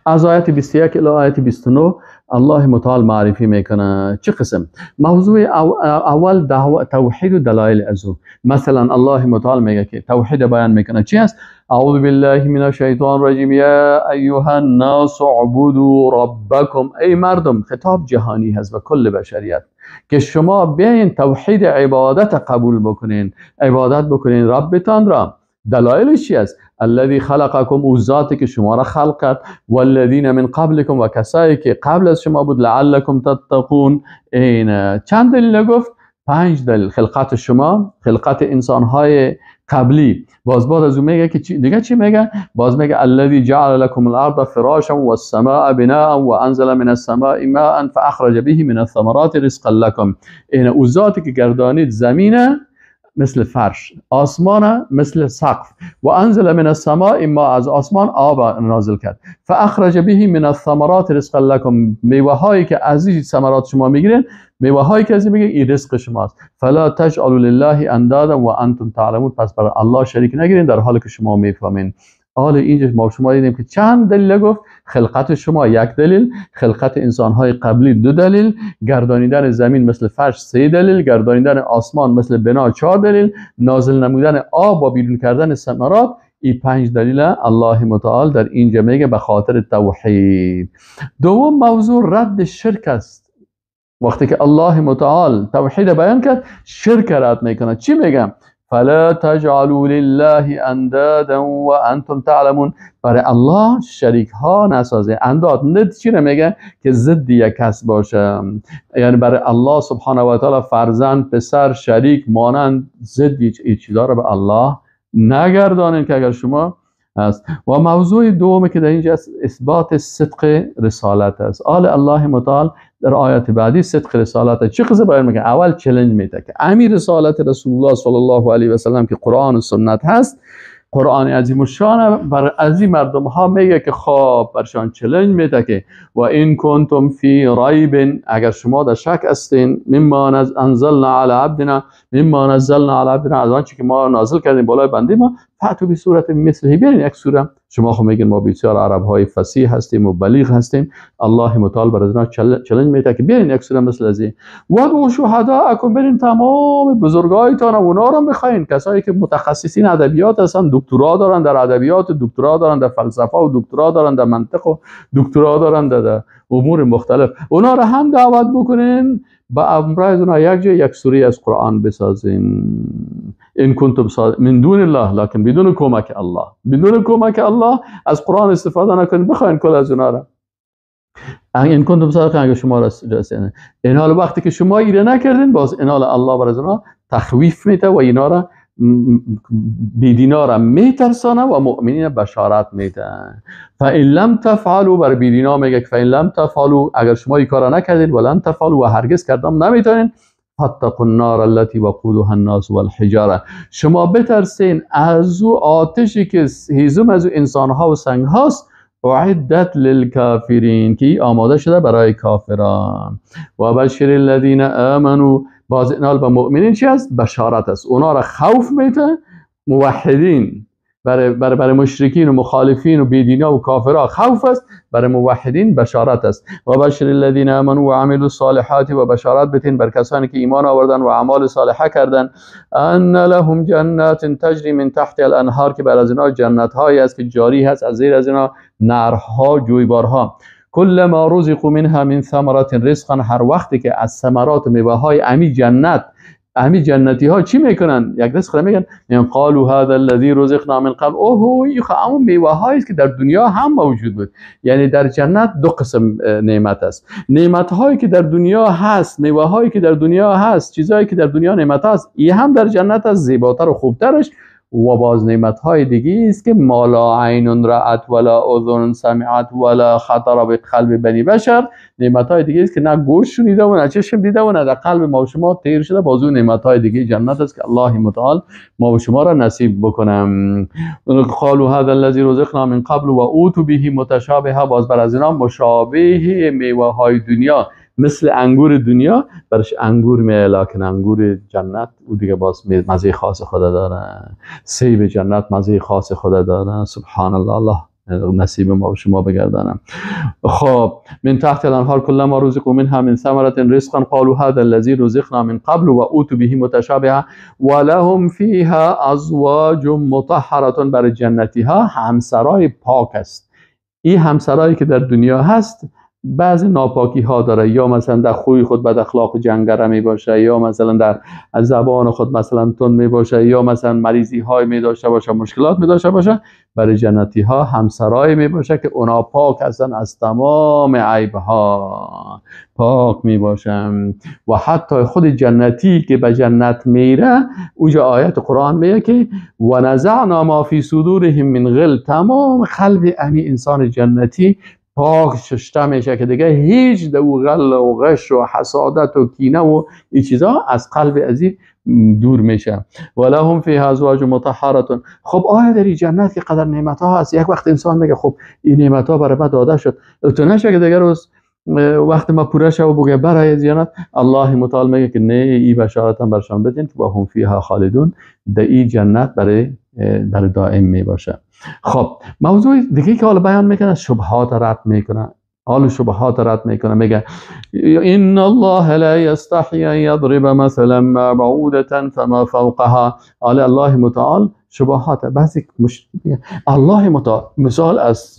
از آیت 21 الی آیت 29 الله متعال معرفی میکنه چه قسم موضوع. اول دعوت توحید و دلایل از او. مثلا الله متعال میگه که توحید بیان میکنه چی است؟ اعوذ بالله من الشیطان الرجیم، یا ایها الناس اعبدوا ربکم. ای مردم، خطاب جهانی هست و کل بشریت که شما بیاین توحید عبادت قبول بکنین، عبادت بکنین ربتان را. دلایلش چی است؟ الذی خلقکم، او ذاتی که شما را خلق کرد، والذین من قبلکم، و کسایی که قبل از شما بود، لعلکم تتقون. این چند دلیل گفت؟ 5 دلیل: خلقت شما، خلقت انسانهای قبلی. باز بعد از اون میگه که دیگه چی میگه؟ باز میگه الذی جعل لكم الارض فراشا والسماء بناء وانزل من السماء ماء فاخرج به من الثمرات رزقا لكم. این او ذاتی که گردانید زمینه مثل فرش، آسمان مثل سقف، و انزل من السماء ما، از آسمان آب نازل کرد، فاخرج به من الثمرات رزقا لكم، میوه هایی که از این ثمرات شما میگیرین، میوه هایی که از این میگیرین این رزق شماست. فلا تجعلوا لله اندادا و انتم تعلمون، پس برای الله شریک نگیرین در حالی که شما میفهمین. حالا اینجا ما شما دیدیم که چند دلیل گفت: خلقت شما یک دلیل، خلقت انسانهای قبلی 2 دلیل، گردانیدن زمین مثل فرش 3 دلیل، گردانیدن آسمان مثل بنا 4 دلیل، نازل نمودن آب و بیرون کردن ثمرات. این 5 دلیل الله متعال در اینجا میگه به خاطر توحید. دوم موضوع رد شرک است. وقتی که الله متعال توحید بیان کرد، شرک رد میکنه. چی میگم؟ فلا تجعلوا لله اندادا وانتم تعلمون. برای الله شریک ها نسازه. انداد ند چی میگه؟ که ضد یک کس باشه، یعنی برای الله سبحانه و تعالی فرزند، پسر، شریک، مانند، ضد این چیزا رو به الله نگردانین که اگر شما است. و موضوع دوم که در اینجا است اثبات صدق رسالت است. آل الله متعال در آیات بعدی صدق رسالت چه قصه بیان میکنه؟ اول چالش میده که امیر رسالت رسول الله صلی الله علیه و سلم که قرآن و سنت هست، قرآن عظیم الشان بر از این مردم ها میگه که خب برشان چالش میده که و این کنتم فی ریب، اگر شما در شک هستین، مما انزلنا علی عبدنا، مما نزلنا علی عبدنا، از آنچه که ما نازل کردیم بالای بنده ما، فاتوا بسوره مثله، بیارین یک سوره. شما خب میگین ما بسیار عرب های فصیح هستیم و بلیغ هستیم، الله متعال بر از اینا چالش میده که بیارین یک سوره مثل از این. و شهداءکم، برین تمام بزرگایتان و اونا رو بخواین، کسایی که متخصصین ادبیات هستن، دکترا دارن در ادبیات، دکترا دارن در فلسفه و دکترا دارن در منطق و دکترا دارن در امور مختلف، اونا رو هم دعوت بکنین با امرای اونا یک جای یک سوره از قرآن بسازین. ان کنتم من دون الله، لکن بدون کمک الله، بدون کمک الله از قرآن استفاده نکنید، بخواین کل از اونا را. ان کنتم صادقین، اگر شما راستی. این حال وقتی که شما ایره نکردین، باز این حال الله بر از اونا تخویف میده و اینا را بیدینا را میترسانه و مؤمنین بشارت میده. فإن لم تفعلوا، بر بیدینا میگه که فإن لم تفعلوا، اگر شما این کارا نکردین، ولن تفعلوا و هرگز کردم نمیتونین، فاتقوا النار التي وقودها الناس والحجاره، شما بترسین از او آتشی که هیزم از او انسانها و سنگ هاست، اعدت للکافرین، که آماده شده برای کافران. و بشر الذین آمنوا، باز اینال به مؤمنین چی است؟ بشارت است. اونا را خوف میده، موحدین برای مشرکین و مخالفین و بیدینا و کافرها خوف است، برای موحدین بشارت است. و بشر الذین آمنوا و عملوا الصالحات، و بشارت بتین بر کسانی که ایمان آوردن و اعمال صالحه کردن، ان لهم جنات تجری من تحت الانهار، که بر از اینا جنت هایی است که جاری هست از زیر از اینا نهرها، جویبارها. کل ما رزقوا منها من ثمرات رزقا، هر وقتی که از ثمرات میوه های امی جنت، امی جنتی ها چی میکنن؟ یک رزق میگن، یعنی قالوا هذا الذي رزقنا من قبل، اوه این همون میوه هایی است که در دنیا هم موجود بود. یعنی در جنت دو قسم نعمت است، نعمت هایی که در دنیا هست، میوه هایی که در دنیا هست، چیزهایی که در دنیا نعمت هست، این هم در جنت است، زیباتر و خوبترش. و باز نعمت های دیگه است که ما لا عین رأت ولا اذن سمعت ولا خطر بقلب بنی بشر، نعمت های دیگه است که نه گوش شنیده و نه چشم دیده و نه در قلب ما و شما تیر شده. باز اون نعمت های دیگه جنت است که الله متعال ما و شما را نصیب بکنم. قالوا هذا الذي رزقنا من قبل و اوتوا به متشابها، باز بر از اینا مشابه میوه های دنیا، مثل انگور دنیا برش انگور میه، لکن انگور جنت او دیگه باز مزه خاص خدا داره، سیب جنت مزه خاص خدا داره. سبحان الله، الله نصیب ما و شما بگردانم. خب من تحت الانهار کلما رزقوا منها من ثمرة رزقا قالوا هذا الذي رزقنا من قبل و اوتوا به متشابها ولهم فيها ازواج مطهرة، بر جنتی ها همسرای پاک است. این همسرایی که در دنیا هست بعضی ناپاکی ها داره، یا مثلا در خوی خود بد اخلاق جنگره می باشه، یا مثلا در زبان خود مثلا تند می باشه، یا مثلا مریضی های می داشته باشه، مشکلات می داشته باشه. برای جنتی ها همسرای می باشه که اونا پاک هستن، از تمام عیب ها پاک می باشن. و حتی خود جنتی که به جنت میره، اونجا آیت قرآن میگه که و نزعنا ما فی صدورهم من غل، تمام قلب امی انسان جنتی پاک ششته میشه که دیگه هیچ دو غل و غش و حسادت و کینه و این چیزا از قلب ازی دور میشه. ولهم فیها ازواج مطهره. خب آیا در این جنت که قدر نعمت ها هست، یک وقت انسان میگه خب این نعمت ها برای من داده شد، تو نشه که دیگه روز وقت ما پوره شه و بگه برای جنت، الله متعال میگه که نه، ای بشارت هم برشان بدین که با هم فیها خالدون، در این جنت برای دائم میباشه. خب موضوع دیگه که حالا بیان میکنه، شبهات رد میکنه. حالا شبهات رد میکنه، میگه ان الله لا یستحی ان یضرب مثلا ما بعوده فما فوقها. حالا الله متعال شبهات بعضی الله متعال مثال از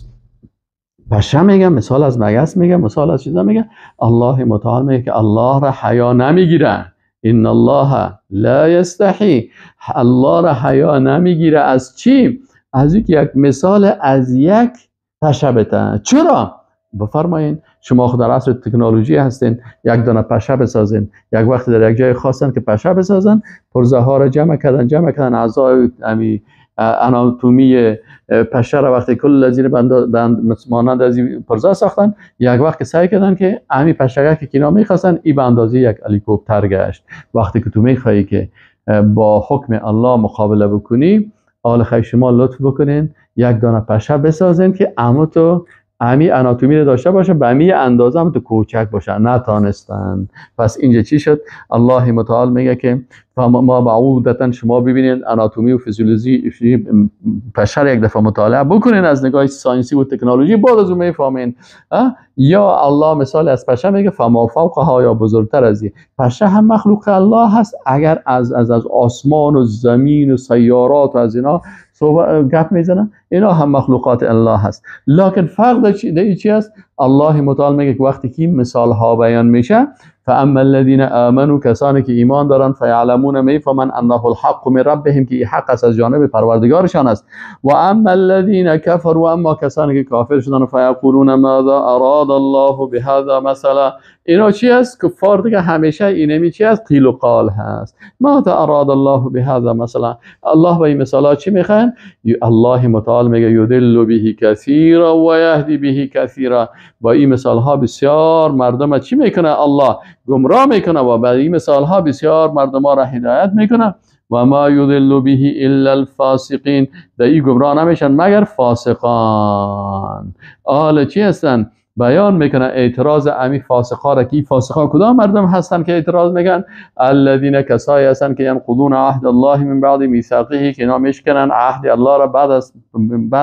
پشه میگه، مثال از مگس میگه، مثال از چیزا میگه. الله متعال میگه که الله را حیا نمیگیره. ان الله لا یستحی، الله را حیا نمیگیره از چی؟ از یک مثال از یک پشه بته. چرا؟ بفرمایین شما خود در عصر تکنولوژی هستین، یک دانه پشه بسازین. یک وقت در یک جای خواستن که پشه بسازن، پرزه ها را جمع کردن، اعضای اناتومی پشه را وقتی کل زیر بند مانند از پرزه ساختن، یک وقت که سعی کردن که امی پشه که اینا میخواستن ای به اندازه یک هلیکوپتر گشت. وقتی که تو میخوایی که با حکم الله مقابله بکنی، آل خیر شما لطف بکنین یک دانه پشه بسازین که اما تو امی اناتومی رو داشته باشه، به امی اندازه هم تو کوچک باشه. نتانستن. پس اینجا چی شد؟ الله متعال میگه که ما بعودتن، شما ببینید اناتومی و فیزیولوژی پشه رو یک دفعه مطالعه بکنین از نگاه science ی و تکنولوژی، بعد از اون میفهمین. یا الله مثال از پشه میگه فما فوقها، یا بزرگتر از این. پشه هم مخلوق الله هست. اگر از از از آسمان و زمین و سیارات و از اینا گپ میزنن، اینا هم مخلوقات الله هست. لکن فرق در چی است؟ الله متعال میگه که وقتی که مثال ها بیان میشه، فاما الذين آمنوا، کسانی که ایمان دارن، فیعلمون، میفهمن، انه الحق من ربهم، که حق است از جانب پروردگارشان است. و اما الذين كفروا، اما کسانی که کافر شدن، فیقولون ماذا اراد الله بهذا مثلا. اینا چی است؟ کفار دیگه همیشه اینمی چی است؟ قیل و قال هست. ماذا اراد الله بهذا مثلا، الله به این مثالا چی میخوان؟ الله متعال میگه یدل به کثیرا و یهدی به کثیرا. با این مثال ها بسیار مردم چی میکنه؟ الله گمراه میکنه و با این مثال ها بسیار مردم ها را هدایت میکنه. و ما یضل به الا الفاسقین، در این گمراه نمیشن مگر فاسقان. آل چی هستن؟ بیان میکنه اعتراض امی فاسقا را که فاسقا کدام مردم هستن که اعتراض میکنن؟ الذین، کسایی هستن که ینقضون عهد الله من بعد میثاقه، که اینا میشکنن عهد الله را بعد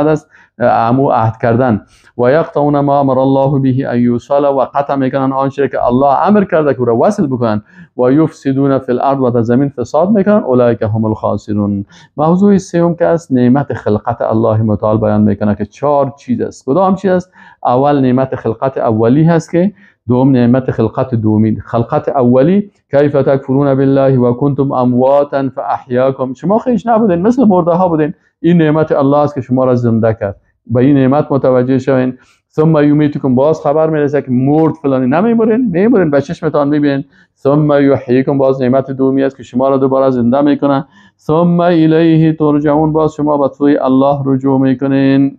از امو عهد کردن. و یقطعون ما امر الله به ان یوصل، و قطع میکنن آنچه که الله امر کرده که او را وصل بکنن. و یفسدون فی الارض، و در زمین فساد میکنن. اولئک هم الخاسرون. موضوع سوم که است نعمت خلقت الله متعال بیان میکنه که چهار چیز است. کدام چیز است؟ اول نعمت خلقت اولی هست که دوم نعمت خلقت دومی. خلقت اولی، کیف تکفرون بالله و کنتم امواتا فاحیاکم، شما خیش نبودین، مثل مرده ها بودین. این نعمت الله است که شما را زنده کرد. به این نعمت متوجه شوین. ثم یمیتکم، باز خبر میرسه که مرد فلانی، نمیمورین، میمورین، به چشمتان میبینین. ثم یحییکم، باز نعمت دومی است که شما را دوباره زنده میکنه. ثم الیه ترجعون، باز شما به سوی الله رجوع میکنین.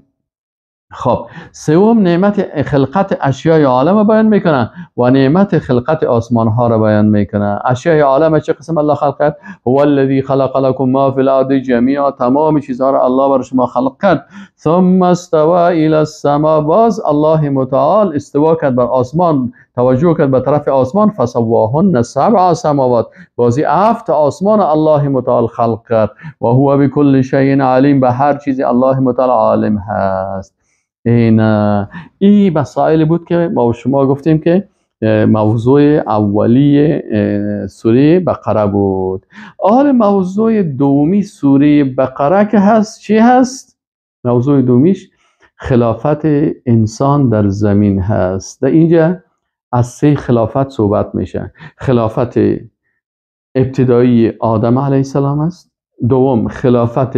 خب، سوم نعمت خلقت اشیای عالم بیان میکنه و نعمت خلقت آسمان ها را بیان میکنه. اشیای عالم چه قسم الله خلق کرد؟ هو الذی خلق لكم ما فی الارض جمیعا، تمام چیزها را الله بر شما خلق کرد. ثم استوى الى السما، باز الله متعال استوا کرد بر آسمان، توجه کرد به طرف آسمان. فسواهن سبع سماوات، بازی هفت آسمان الله متعال خلق کرد. و هو بكل شیء علیم، به هر چیزی الله متعال عالم هست. این مسائل بود که ما و شما گفتیم که موضوع اولی سوره بقره بود. آل موضوع دومی سوره بقره که هست چی هست؟ موضوع دومیش خلافت انسان در زمین هست. در اینجا از سه خلافت صحبت میشه. خلافت ابتدایی آدم علیه السلام است، دوم خلافت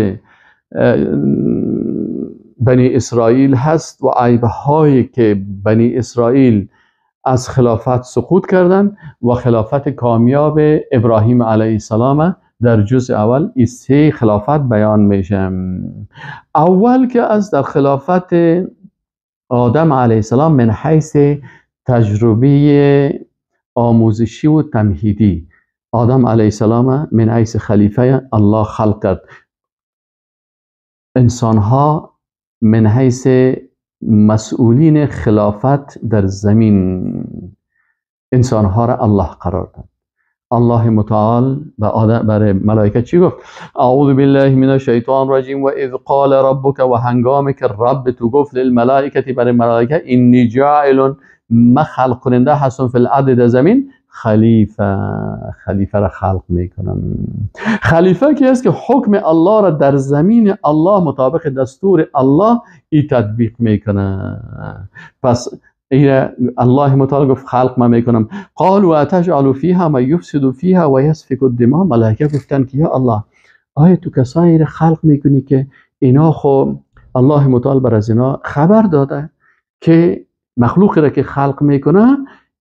بنی اسرائیل هست و عیبهایی که بنی اسرائیل از خلافت سقوط کردن، و خلافت کامیاب ابراهیم علیه السلام. در جزء اول این سه خلافت بیان میشه. اول که از در خلافت آدم علیه السلام من حیث تجربه آموزشی و تمهیدی، آدم علیه السلام من حیث خلیفه الله خلق کرد. انسانها من حیث مسئولین خلافت در زمین انسانها را الله قرار داد. الله متعال به آدم برای ملائکه چی گفت؟ اعوذ بالله من الشیطان الرجیم. و اذ قال ربک، و هنگامی که رب تو گفت، للملائکه، برای ملائکه، انی جاعل، ما خلق کننده هستم، فی الارض، در زمین، خلیفه. خلیفه را خلق میکنم. خلیفه کی است؟ که حکم الله را در زمین الله مطابق دستور الله ای تطبیق میکنه. پس الله متعال گفت خلق ما میکنم. قالوا اتجعل فیها من یفسد فیها و یسفک الدماء. ملائکه گفتن که یا الله، آیا تو کسایی را خلق میکنی که اینا خو الله متعال بر از اینا خبر داده که مخلوقی را که خلق میکنه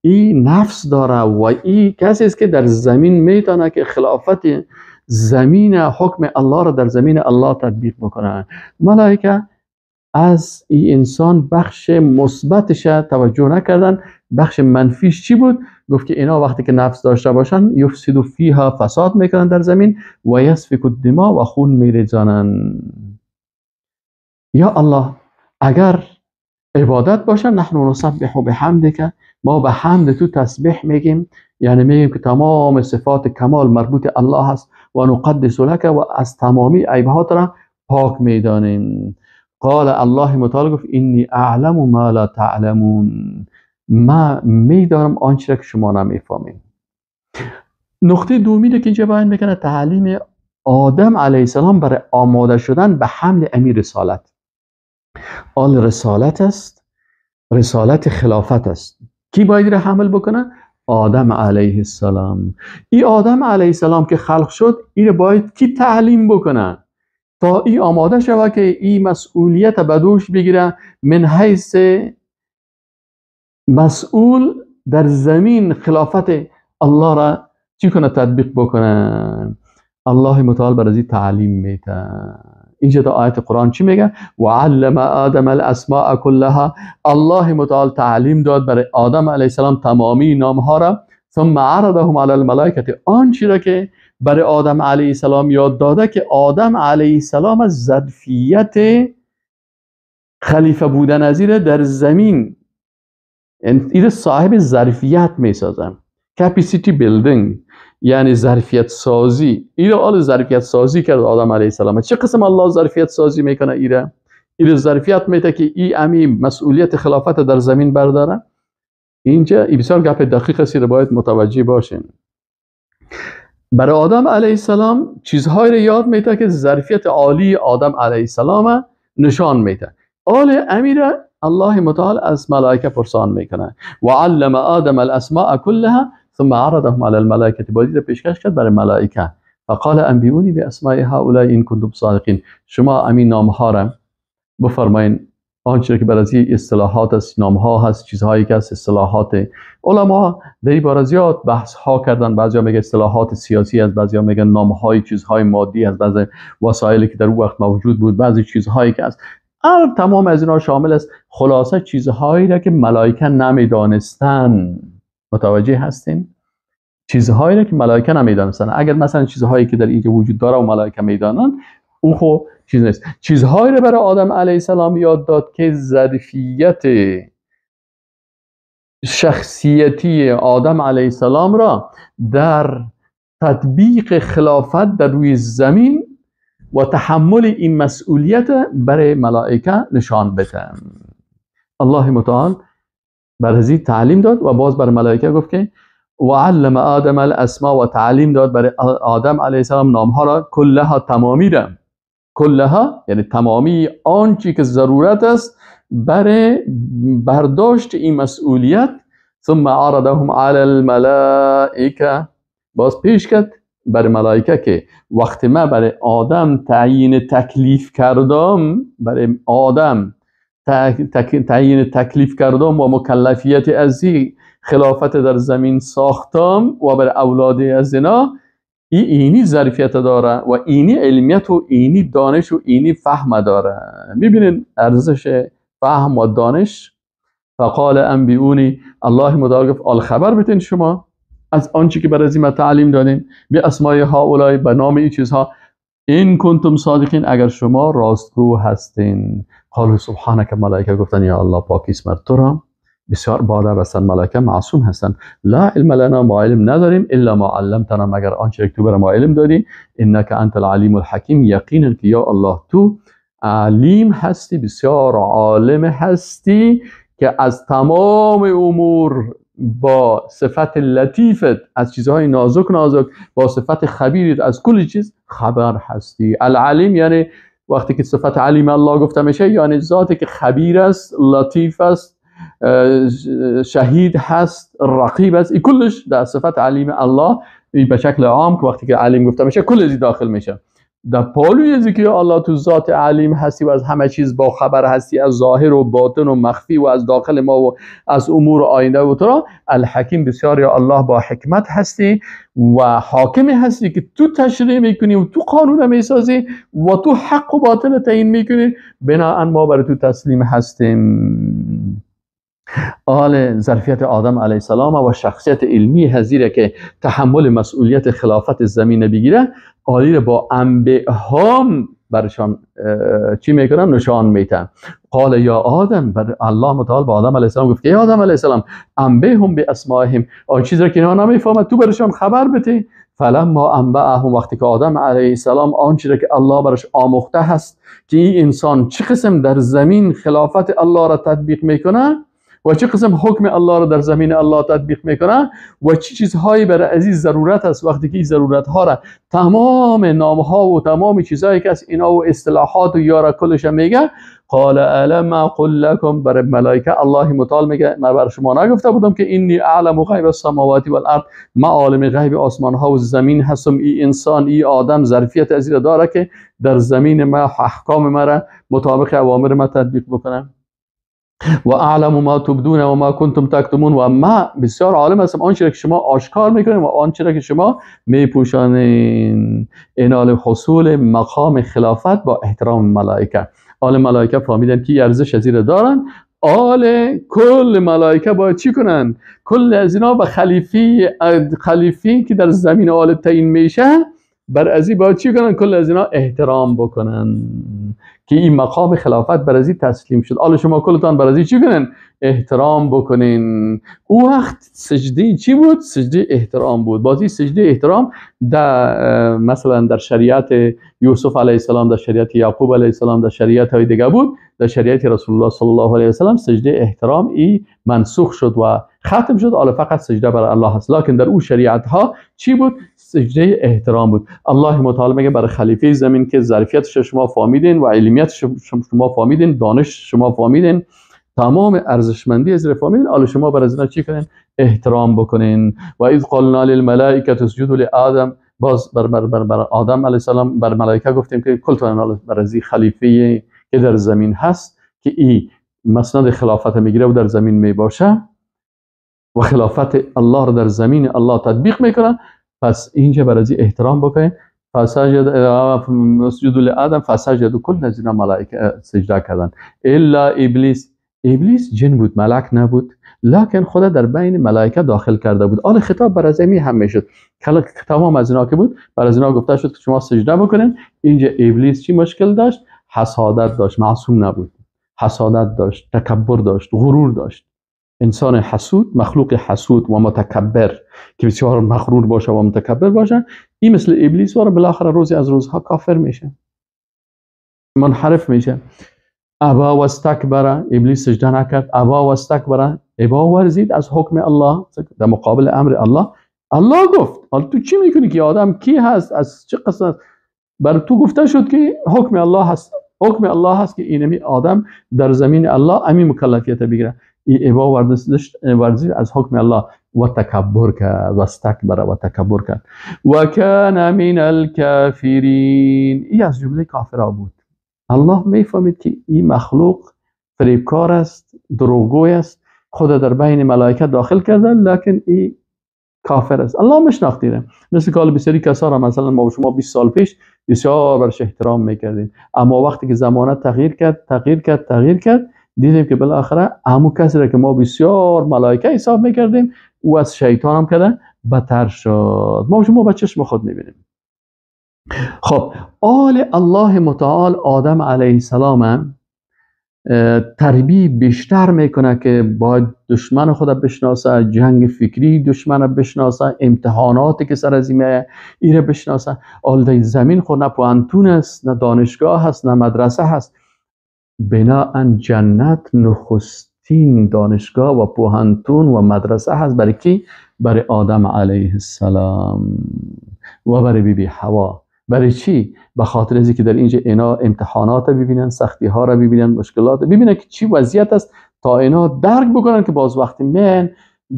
این نفس داره و این کسی است که در زمین میتونه که خلافت زمین، حکم الله را در زمین الله تطبیق بکنه. ملائکه از این انسان بخش مثبتش توجه نکردن، بخش منفیش چی بود؟ گفت که اینا وقتی که نفس داشته باشن، یفسد فیها، فساد میکنن در زمین، و یسفک الدماء، و خون میریزانن. یا الله، اگر عبادت باشه، نحن نسبح بحمدک، ما به حمد تو تسبیح میگیم، یعنی میگیم که تمام صفات کمال مربوط الله هست، و نقدس لک، و از تمامی عیبهات را پاک میدانیم. قال، الله متعال گفت، انی اعلم ما لا تعلمون، ما میدانم آنچه که شما نمیفهمید. نقطه دومی که اینجا بیان میکنه تعلیم آدم علیه السلام برای آماده شدن به حمل امی رسالت. آل رسالت است. رسالت خلافت است. کی باید را حمل بکنه؟ آدم علیه السلام. ای آدم علیه السلام که خلق شد، این باید کی تعلیم بکنه تا ای آماده شود که ای مسئولیت به دوش بگیره، من حیث مسئول در زمین خلافت الله را چی کنه؟ تطبیق بکنه. الله متعال بر از تعلیم میده. اینجا در آیت قرآن چی میگه؟ و علم آدم الاسماء كلها. الله متعال تعلیم داد برای آدم علیه السلام تمامی نامها را. ثم عرضهم علی الملائکه، آنچه را که برای آدم علیه السلام یاد داده که آدم علیه السلام از ظرفیت خلیفه بودن از در زمین، این صاحب ظرفیت میسازن، capacity building، یعنی ظرفیت سازی. ایره آل ظرفیت سازی کرد آدم علیه السلام. چه قسم الله ظرفیت سازی میکنه؟ ایره ظرفیت میده که ای امی مسئولیت خلافت در زمین برداره. اینجا ای بسیار گپ دقیق است، باید متوجه باشین. برای آدم علیه السلام چیزهایی رو یاد میده که ظرفیت عالی آدم علیه السلام نشان میده. آل امیره الله متعال از ملائکه پرسان میکنه. و علم آدم الاسماء كلها ثم عرضهم على الملائکه، بازی رو پیشکش کرد برای ملائکه. فقال انبئونی باسماء هؤلاء ان کنتم صادقین. شما امین نامها را بفرمایین، آنچه که برای اصطلاحات است، نامها هست، چیزهایی که هست، اصطلاحات علما در این باره زیاد بحث ها کردن. بعضیا میگه اصطلاحات سیاسی است، بعضیا میگن نامهای چیزهای مادی است، بعضی وسایلی که در اون وقت موجود بود، بعضی چیزهایی که است، تمام از اینا شامل است. خلاصه چیزهایی را که ملائکه نمیدانستن. متوجه هستین؟ چیزهایی را که ملائکه نمیدانستن. اگر مثلا چیزهایی که در اینجا وجود داره و ملائکه میدانن، اون خب چیز نیست. چیزهایی را برای آدم علیه السلام یاد داد که ظرفیت شخصیتی آدم علیه السلام را در تطبیق خلافت در روی زمین و تحمل این مسئولیت برای ملائکه نشان بده. الله متعال بر از تعلیم داد و باز بر ملائکه گفت که و علم آدم الاسماء، و تعلیم داد برای آدم علیه السلام نامها را، کلها تمامی را، کلها یعنی تمامی آنچه که ضرورت است برای برداشت این مسئولیت. ثم عرضهم علی الملائکه، باز پیش کرد برای ملائکه که وقتی ما برای آدم تعیین تکلیف کردم، برای آدم تعیین تکلیف کردم و مکلفیت ازی خلافت در زمین ساختم و بر اولاد از اینا، اینی ظرفیت داره و اینی علمیت و اینی دانش و اینی فهم داره. میبینین ارزش فهم و دانش. فقال انبئونی، الله متعال گفت آل خبر بتین شما از آنچه که بر از ما تعلیم دادیم، به اسمای هؤلاء، به نام این چیزها، این کنتم صادقین، اگر شما راستگو هستین. قالوا سبحانک، ملائکه گفتن یا الله پاکیست مر تو را. بسیار بالا هستن ملائکه، معصوم هستن. لا علم لنا، ما علم نداریم، الا ما علمتنا، مگر آنچه که تو بر ما علم دادی. انک انت العلیم الحکیم، یقینا که یا الله تو علیم هستی، بسیار عالم هستی که از تمام امور با صفت لطیفت، از چیزهای نازک نازک، با صفت خبیرت از کل چیز خبر هستی. العلیم یعنی وقتی که صفت علیم الله گفته میشه، یعنی ذاتی که خبیر است، لطیف است، شهید هست، رقیب است، این کلش در صفت علیم الله به شکل عام که وقتی که علیم گفته میشه کل ازی داخل میشه. در پالوی از که الله تو ذات علیم هستی و از همه چیز با خبر هستی، از ظاهر و باطن و مخفی و از داخل ما و از امور آینده و تو را، الحکیم بسیار یا الله با حکمت هستی و حاکم هستی که تو تشریع میکنی و تو قانون میسازی و تو حق و باطل تعیین میکنی، بناهن ما برای تو تسلیم هستیم. آل ظرفیت آدم علیه السلام و شخصیت علمی هزیره که تحمل مسئولیت خلافت زمین بگیره، آلی با انبئهم برشان چی میکنن؟ نشان میتن. قال یا آدم، بر الله متعال با آدم علیه السلام گفت که ای آدم علیه السلام انبئهم باسمائهم، آن چیزی که اینها نمیفهمند تو برشان خبر بده. فلما انبأهم، وقتی که آدم علیه السلام آن چیزی که الله برش آموخته هست که این انسان چه قسم در زمین خلافت الله را تطبیق میکنه، و چه قسم حکم الله را در زمین الله تطبیق میکنه و چه چیزهایی برای عزیز ضرورت است. وقتی که این ضرورت ها را تمام نام ها و تمام چیزهایی که از اینا و اصطلاحات و یارا کلش میگه، قال الم اقل لكم، برای ملائکه الله متعال میگه من بر شما نگفته بودم که انی اعلم غیب السماوات والارض، ما عالم غیب آسمان ها و زمین هستم. ای انسان، ای آدم ظرفیت از این داره که در زمین ما احکام مرا مطابق اوامر ما تطبیق بکنه. و اعلم ما تبدون و ما کنتم تکتمون، و ما بسیار عالم هستم آنچه که شما آشکار میکنین و آنچه که شما میپوشانین. اینال حصول مقام خلافت با احترام ملائکه. آل ملائکه فهمیدن که ارزش از این دارن. آل کل ملائکه باید چی کنن؟ کل از اینا به خلیفی که در زمین آل تعیین میشه، بر از این باید چی کنن؟ کل از اینا احترام بکنن که این مقام خلافت بر از این تسلیم شد. آل شما کلتان بر از این چی کنن؟ احترام بکنین. او وقت سجده چی بود؟ سجده احترام بود. بازی سجده احترام در مثلا در شریعت یوسف علیه السلام، در شریعت یعقوب علیه السلام، در شریعت های دیگه بود. در شریعت رسول الله صلی الله علیه و سلم سجده احترام ای منسوخ شد و ختم شد. آل فقط سجده بر الله هست. لکن در او شریعت ها چی بود؟ سجده احترام بود. الله متعال میگه برای خلیفه زمین که ظرفیتش شما فهمیدین و علمیت شما فهمیدین، دانش شما فهمیدین، تمام ارزشمندی از فهمیدین، آل شما بر از اینا چی کنین؟ احترام بکنین. و اذ قلنا للملائکه اسجدوا لآدم، باز بر بر بر, بر آدم علیه السلام، بر ملائکه گفتیم که کلتون بر از خلیفه که در زمین هست که ای مسند خلافت میگیره و در زمین میباشه و خلافت الله رو در زمین الله تطبیق میکنه، پس اینجا بر از احترام بکنین. فسجد اسجدوا لآدم فسجدوا، کل از اینا ملائکه سجده کردن الا ابلیس. ابلیس جن بود، ملک نبود، لکن خدا در بین ملائکه داخل کرده بود. آل خطاب بر از امی هم میشد، تمام از اینا که بود بر از اینا گفته شد که شما سجده بکنین. اینجا ابلیس چی مشکل داشت؟ حسادت داشت، معصوم نبود، حسادت داشت، تکبر داشت، غرور داشت. انسان حسود، مخلوق حسود و متکبر که بسیار مغرور باشه و متکبر باشه، این مثل ابلیس واره بالاخره روزی از روزها کافر میشه، منحرف میشه. ابا و استکبر، ابلیس سجده نکرد. ابا و استکبر، ابا ورزید از حکم الله در مقابل امر الله. الله گفت حالا تو چی میکنی که آدم کی هست، از چه قسمت؟ بر تو گفته شد که حکم الله هست، حکم الله هست که اینمی آدم در زمین الله امی مکلفیت بگیره. ای ابا ورزید از حکم الله و تکبر کرد، و استکبر و تکبر کرد. و کان من الکافرین، ای از جمله کافرها بود. الله میفهمید که این مخلوق فریبکار است، دروغگوی است، خدا در بین ملائکه داخل کرده، لکن ای کافر است. الله مشناختیره. مثل که بسیاری کسا را مثلا ما و شما 20 سال پیش بسیار برش احترام میکردیم، اما وقتی که زمانه تغییر کرد تغییر کرد تغییر کرد، دیدیم که بالاخره همون کسی را که ما بسیار ملائکه حساب میکردیم او از شیطان هم کرده بدتر شد. ما و شما با چشم خود میبینیم. خب آل الله متعال آدم علیه السلام تربیه بیشتر میکنه که باید دشمن خود بشناسه، جنگ فکری دشمن بشناسه، امتحاناتی که سر از این ایره بشناسه. آل در زمین خود نه پوانتون است، نه دانشگاه هست، نه مدرسه هست. بناءً جنت نخستین دانشگاه و پوهنتون و مدرسه هست. برای کی؟ برای آدم علیه السلام و برای بی بی حوا. برای چی؟ به خاطر از اینکه در اینجا اینا امتحانات ببینن، سختی ها را ببینن، مشکلات ببینن که چی وضعیت است، تا اینا درک بکنن که باز وقتی من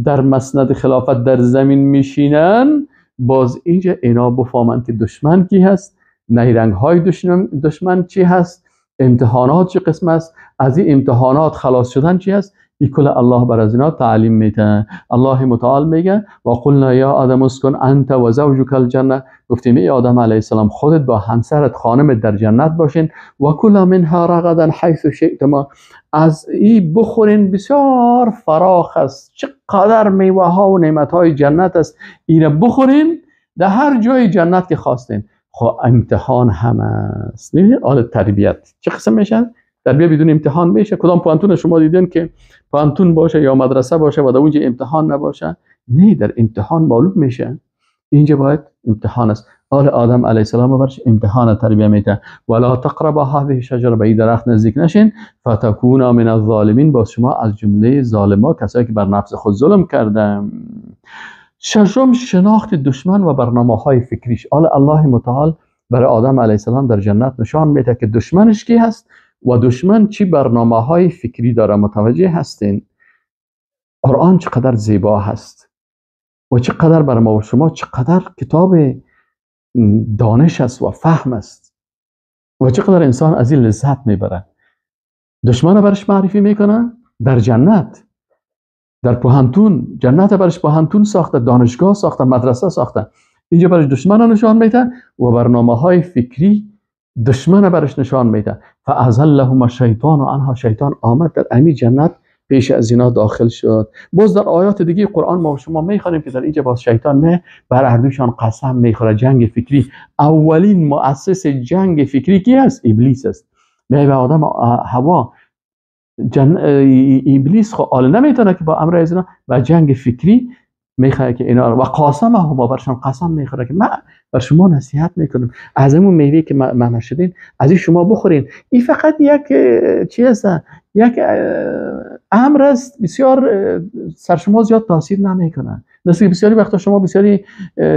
در مسند خلافت در زمین میشینن، باز اینجا اینا بفهمن که دشمن کی هست، نیرنگ های دشمن چی هست، امتحانات چه قسم است، از این امتحانات خلاص شدن چی هست. ای کل الله بر از اینا تعلیم میده. الله متعال میگه و قلنا یا آدم اسکن انت و زوجک الجنه، گفتیم ای آدم علیه السلام خودت با همسرت خانمت در جنت باشین، و کلا منها رغدا حیث شئتما، از ای بخورین، بسیار فراخ است، چقدر میوه ها و نعمت های جنت است، اینا بخورین در هر جای جنت که خواستین. خب امتحان هم است. میبینید آل تربیت چه قسم میشن؟ تربیت بدون امتحان میشه؟ کدام پوانتون شما دیدین که پوانتون باشه یا مدرسه باشه و در اونجا امتحان نباشه؟ نه، در امتحان معلوم میشه. اینجا باید امتحان است. آل آدم علیه السلام برش امتحان تربیه میده. ولا تقربا هذه الشجره، به این درخت نزدیک نشین، فتکونا من الظالمین، باز شما از جمله ظالما، کسایی که بر نفس خود ظلم کردن. ششم، شناخت دشمن و برنامه های فکریش. آل الله متعال برای آدم علیه السلام در جنت نشان میده که دشمنش کی هست و دشمن چی برنامه های فکری داره. متوجه هستین؟ قرآن چقدر زیبا هست و چقدر بر ما و شما چقدر کتاب دانش است و فهم است و چقدر انسان از این لذت میبره. دشمن برش معرفی میکنه در جنت، در پوهنتون، جنت برش پوهنتون ساخته، دانشگاه ساخته، مدرسه ساخته. اینجا برش دشمن نشان میده و برنامه های فکری دشمن برش نشان میده. فازلهما الشیطان عنها، شیطان آمد در امی جنت پیش از اینا داخل شد. باز در آیات دیگه قرآن ما شما میخوانیم که در اینجا باز شیطان می بر هر قسم میخوره. جنگ فکری، اولین مؤسس جنگ فکری کی است؟ ابلیس است. می به آدم حوا ابلیس خو آل نمیتونه که با امر از اینا و جنگ فکری میخواد که اینا و قاسمهما، برشان قسم میخوره که من بر شما نصیحت میکنم از اون میوه که منع شدین از این شما بخورین. این فقط یک چی است، یک امر است بسیار سر شما زیاد تاثیر نمیکنه. مثل بسیاری وقتا شما بسیاری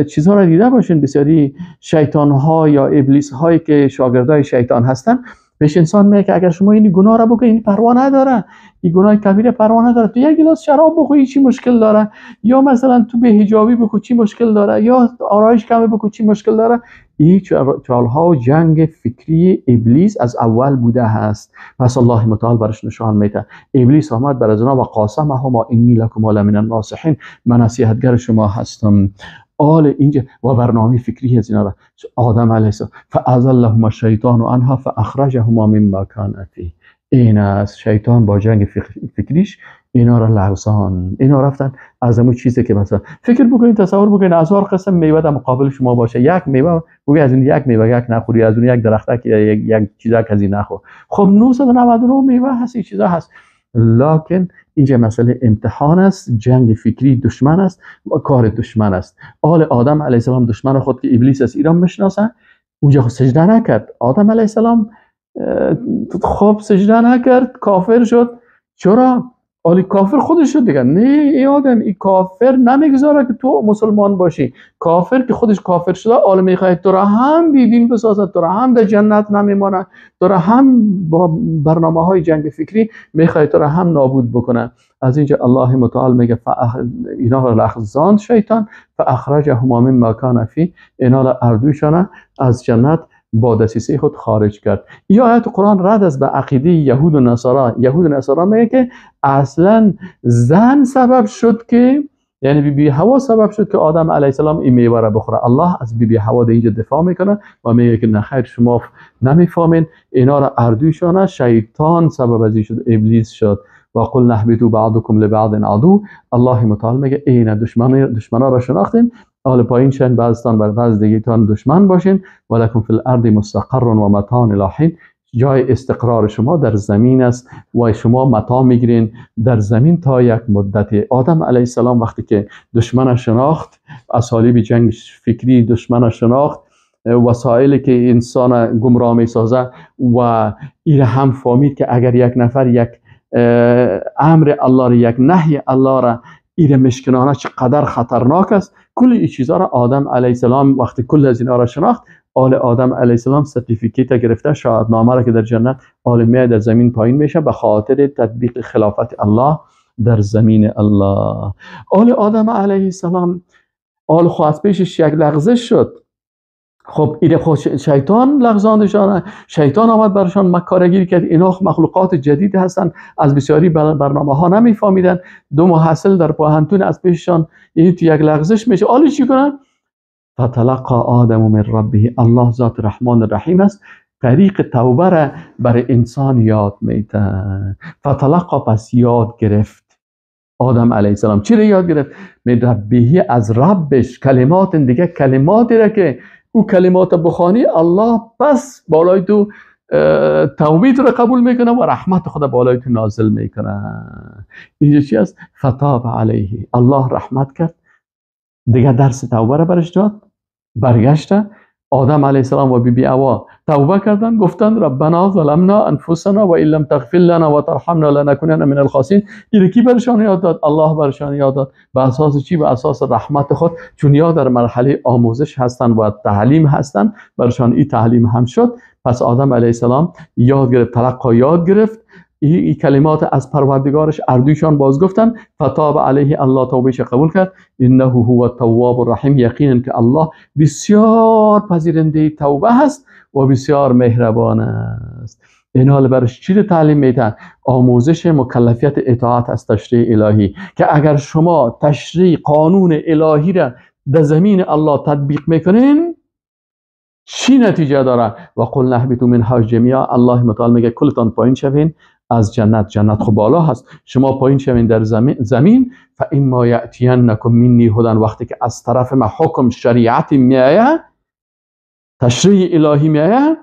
چیزها را دیده باشین، بسیاری شیطان ها یا ابلیس هایی که شاگردای شیطان هستن بهش انسان میگه که اگر شما این گناه را بکنید این پروا نداره، این گناه کبیره پروا نداره، تو یک گلاس شراب بخوری چی مشکل داره، یا مثلا تو به حجابی بکو چی مشکل داره، یا آرایش کم بکو چی مشکل داره. این چالها و جنگ فکری ابلیس از اول بوده هست. پس الله متعال برش نشان میده. ابلیس آمد بر از اونا و قاسمهما انی لکما لمن الناصحین، من نصیحتگر شما هستم. آل اینجا و برنامه فکری از اینا را آدم علیه السلام فازلهما الشیطان عنها فاخرجهما مما کان فیه. این است شیطان با جنگ فکریش اینا را لغزان، اینا رفتن از اون چیزی که مثلا فکر بکنید، تصور بکنید هزار قسم میوه در مقابل شما باشه، یک میوه بگی از این یک میوه یک نخوری، از اون یک درخت یک چیزا از این نخور. خب 999 میوه هست، این چیزا هست. لکن اینجا مسئله امتحان است، جنگ فکری دشمن است و کار دشمن است. آل آدم علیه السلام دشمن خود که ابلیس است ایران میشناسه، اونجا خود سجده نکرد. آدم علیه السلام خب سجده نکرد، کافر شد. چرا؟ آلی کافر خودش شد دیگه. نه ای آدم، ای کافر نمیگذاره که تو مسلمان باشی. کافر که خودش کافر شده، آل میخواد تو را هم بیدین بسازد، تو را هم در جنت نمیمانه، تو را هم با برنامه های جنگ فکری میخواد تو را هم نابود بکنه. از اینجا الله متعال میگه اینا را لغزاند شیطان فاخرجهما مما کان فیه، اینا را اردوشانه از جنت با دسیسه خود خارج کرد. این آیت قرآن رد است به عقیده یهود و نصارا. یهود و نصارا میگه که اصلا زن سبب شد که، یعنی بی بی حوا سبب شد که آدم علیه السلام این میوه را بخوره. الله از بی بی حوا در اینجا دفاع میکنه و میگه که نه خیر، شما نمیفهمین، اینا را اردوشانه شیطان سبب از این شد، ابلیس شد. و قل نهبطوا بعضکم لبعض عدو. الله متعال میگه اینا دشمنا را شناختین، آل پایین شن، بعضتان بر بعض دیگه‌تان دشمن باشین. ولکم فی الارض مستقر و متاع الی حین، جای استقرار شما در زمین است و شما متاع میگیرین در زمین تا یک مدتی. آدم علیه السلام وقتی که دشمن شناخت، اسالیب جنگ فکری دشمن شناخت، وسایلی که انسان گمراه میسازه و این هم فهمید که اگر یک نفر یک امر الله را، یک نهی الله را ایره مشکنانه چقدر خطرناک است، کل این چیزها را آدم علیه السلام وقتی کل از اینا را شناخت، آل آدم علیه السلام certificate گرفته، شهادنامه را که در جنت آل میاد در زمین پایین میشه به خاطر تطبیق خلافت الله در زمین الله. آل آدم علیه السلام آل خو از پیشش یک لغزش شد. خب ایره خود شیطان لغزاندشان، شیطان آمد برشان مکارگیری کرد. اینا مخلوقات جدید هستند، از بسیاری برنامه ها نمیفهمیدن. دو محصل در پوهنتون از پیششان این تو یک لغزش میشه. آلی چی کنن؟ فتلقى آدم من ربه. الله ذات رحمان الرحیم است، طریق توبه را برای انسان یاد میده. فتلقى پس یاد گرفت آدم علیه السلام. چی را یاد گرفت؟ من ربه، از ربش، کلمات دیگه، کلماتی را که او کلمات بخوانی الله پس بالای تو توبه تو را قبول میکنه و رحمت خدا بالای تو نازل میکنه. اینجا چی است؟ فتاب علیه، الله رحمت کرد دیگه درس توبه را برش داد. برگشته آدم علیه السلام و بی بی حوا توبه کردن، گفتن ربنا ظلمنا انفسنا و ان لم تغفر لنا و ترحمنا لنکونن من الخاسرین. این کی برشان یاد داد؟ الله برشان یاد داد. به اساس چی؟ به اساس رحمت خود، چون یا در مرحله آموزش هستن و تعلیم هستن، برشان این تعلیم هم شد. پس آدم علیه السلام یاد گرفت، تلقا یاد گرفت این کلمات از پروردگارش، اردویشان باز گفتن. فتاب علیه، الله توبهش قبول کرد. انه هو التواب الرحیم، یقینا که الله بسیار پذیرنده توبه هست و بسیار مهربان است. این حال برش چی رو تعلیم میدن؟ آموزش مکلفیت اطاعت از تشریع الهی، که اگر شما تشریع قانون الهی را در زمین الله تطبیق میکنین چی نتیجه داره؟ و قل نهبطوا منها جمیعا، الله متعال میگه کلتان پایین شوین از جنت. جنت خب بالا هست، شما پایین شوین در زمین. فاما یاتینکم منی هدی، وقتی که از طرف ما حکم شریعت میآید، تشریع الهی میآید،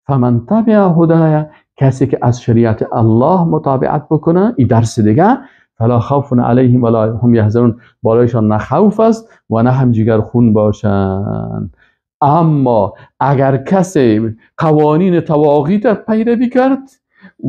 فمن تبع هدای، کسی که از شریعت الله متابعت بکنه، این درس دیگه، فلا خوف علیهم ولا هم یحزنون، بالایشان نه خوف است و نه هم جگر خون باشند. اما اگر کسی قوانین طواغیت را پیروی کرد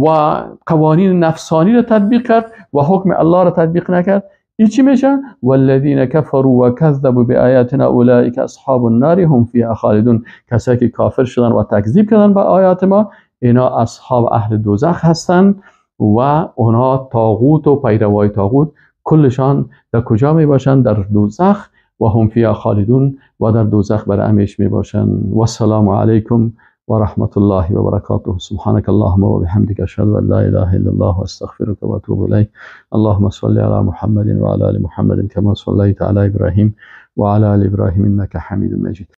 و قوانین نفسانی را تطبیق کرد و حکم الله را تطبیق نکرد، این چی میشه؟ والذین کفروا و کذبوا بآیاتنا اولئک اصحاب النار هم فیها خالدون. کسایی که کافر شدن و تکذیب کردن به آیات ما، اینا اصحاب اهل دوزخ هستند و اونا طاغوت و پیروای طاغوت کلشان در کجا می باشند؟ در دوزخ. و هم فیها خالدون، و در دوزخ برای همیش می باشند. و السلام علیکم و رحمت الله و برکاته. سبحانك اللهم و بحمدك اشهد ان لا اله الا الله و استغفرك و اتوب الیک. اللهم صل علی محمد و علی آل محمد كما صلیت علی ابراهیم و علی آل ابراهیم انك حمید مجید.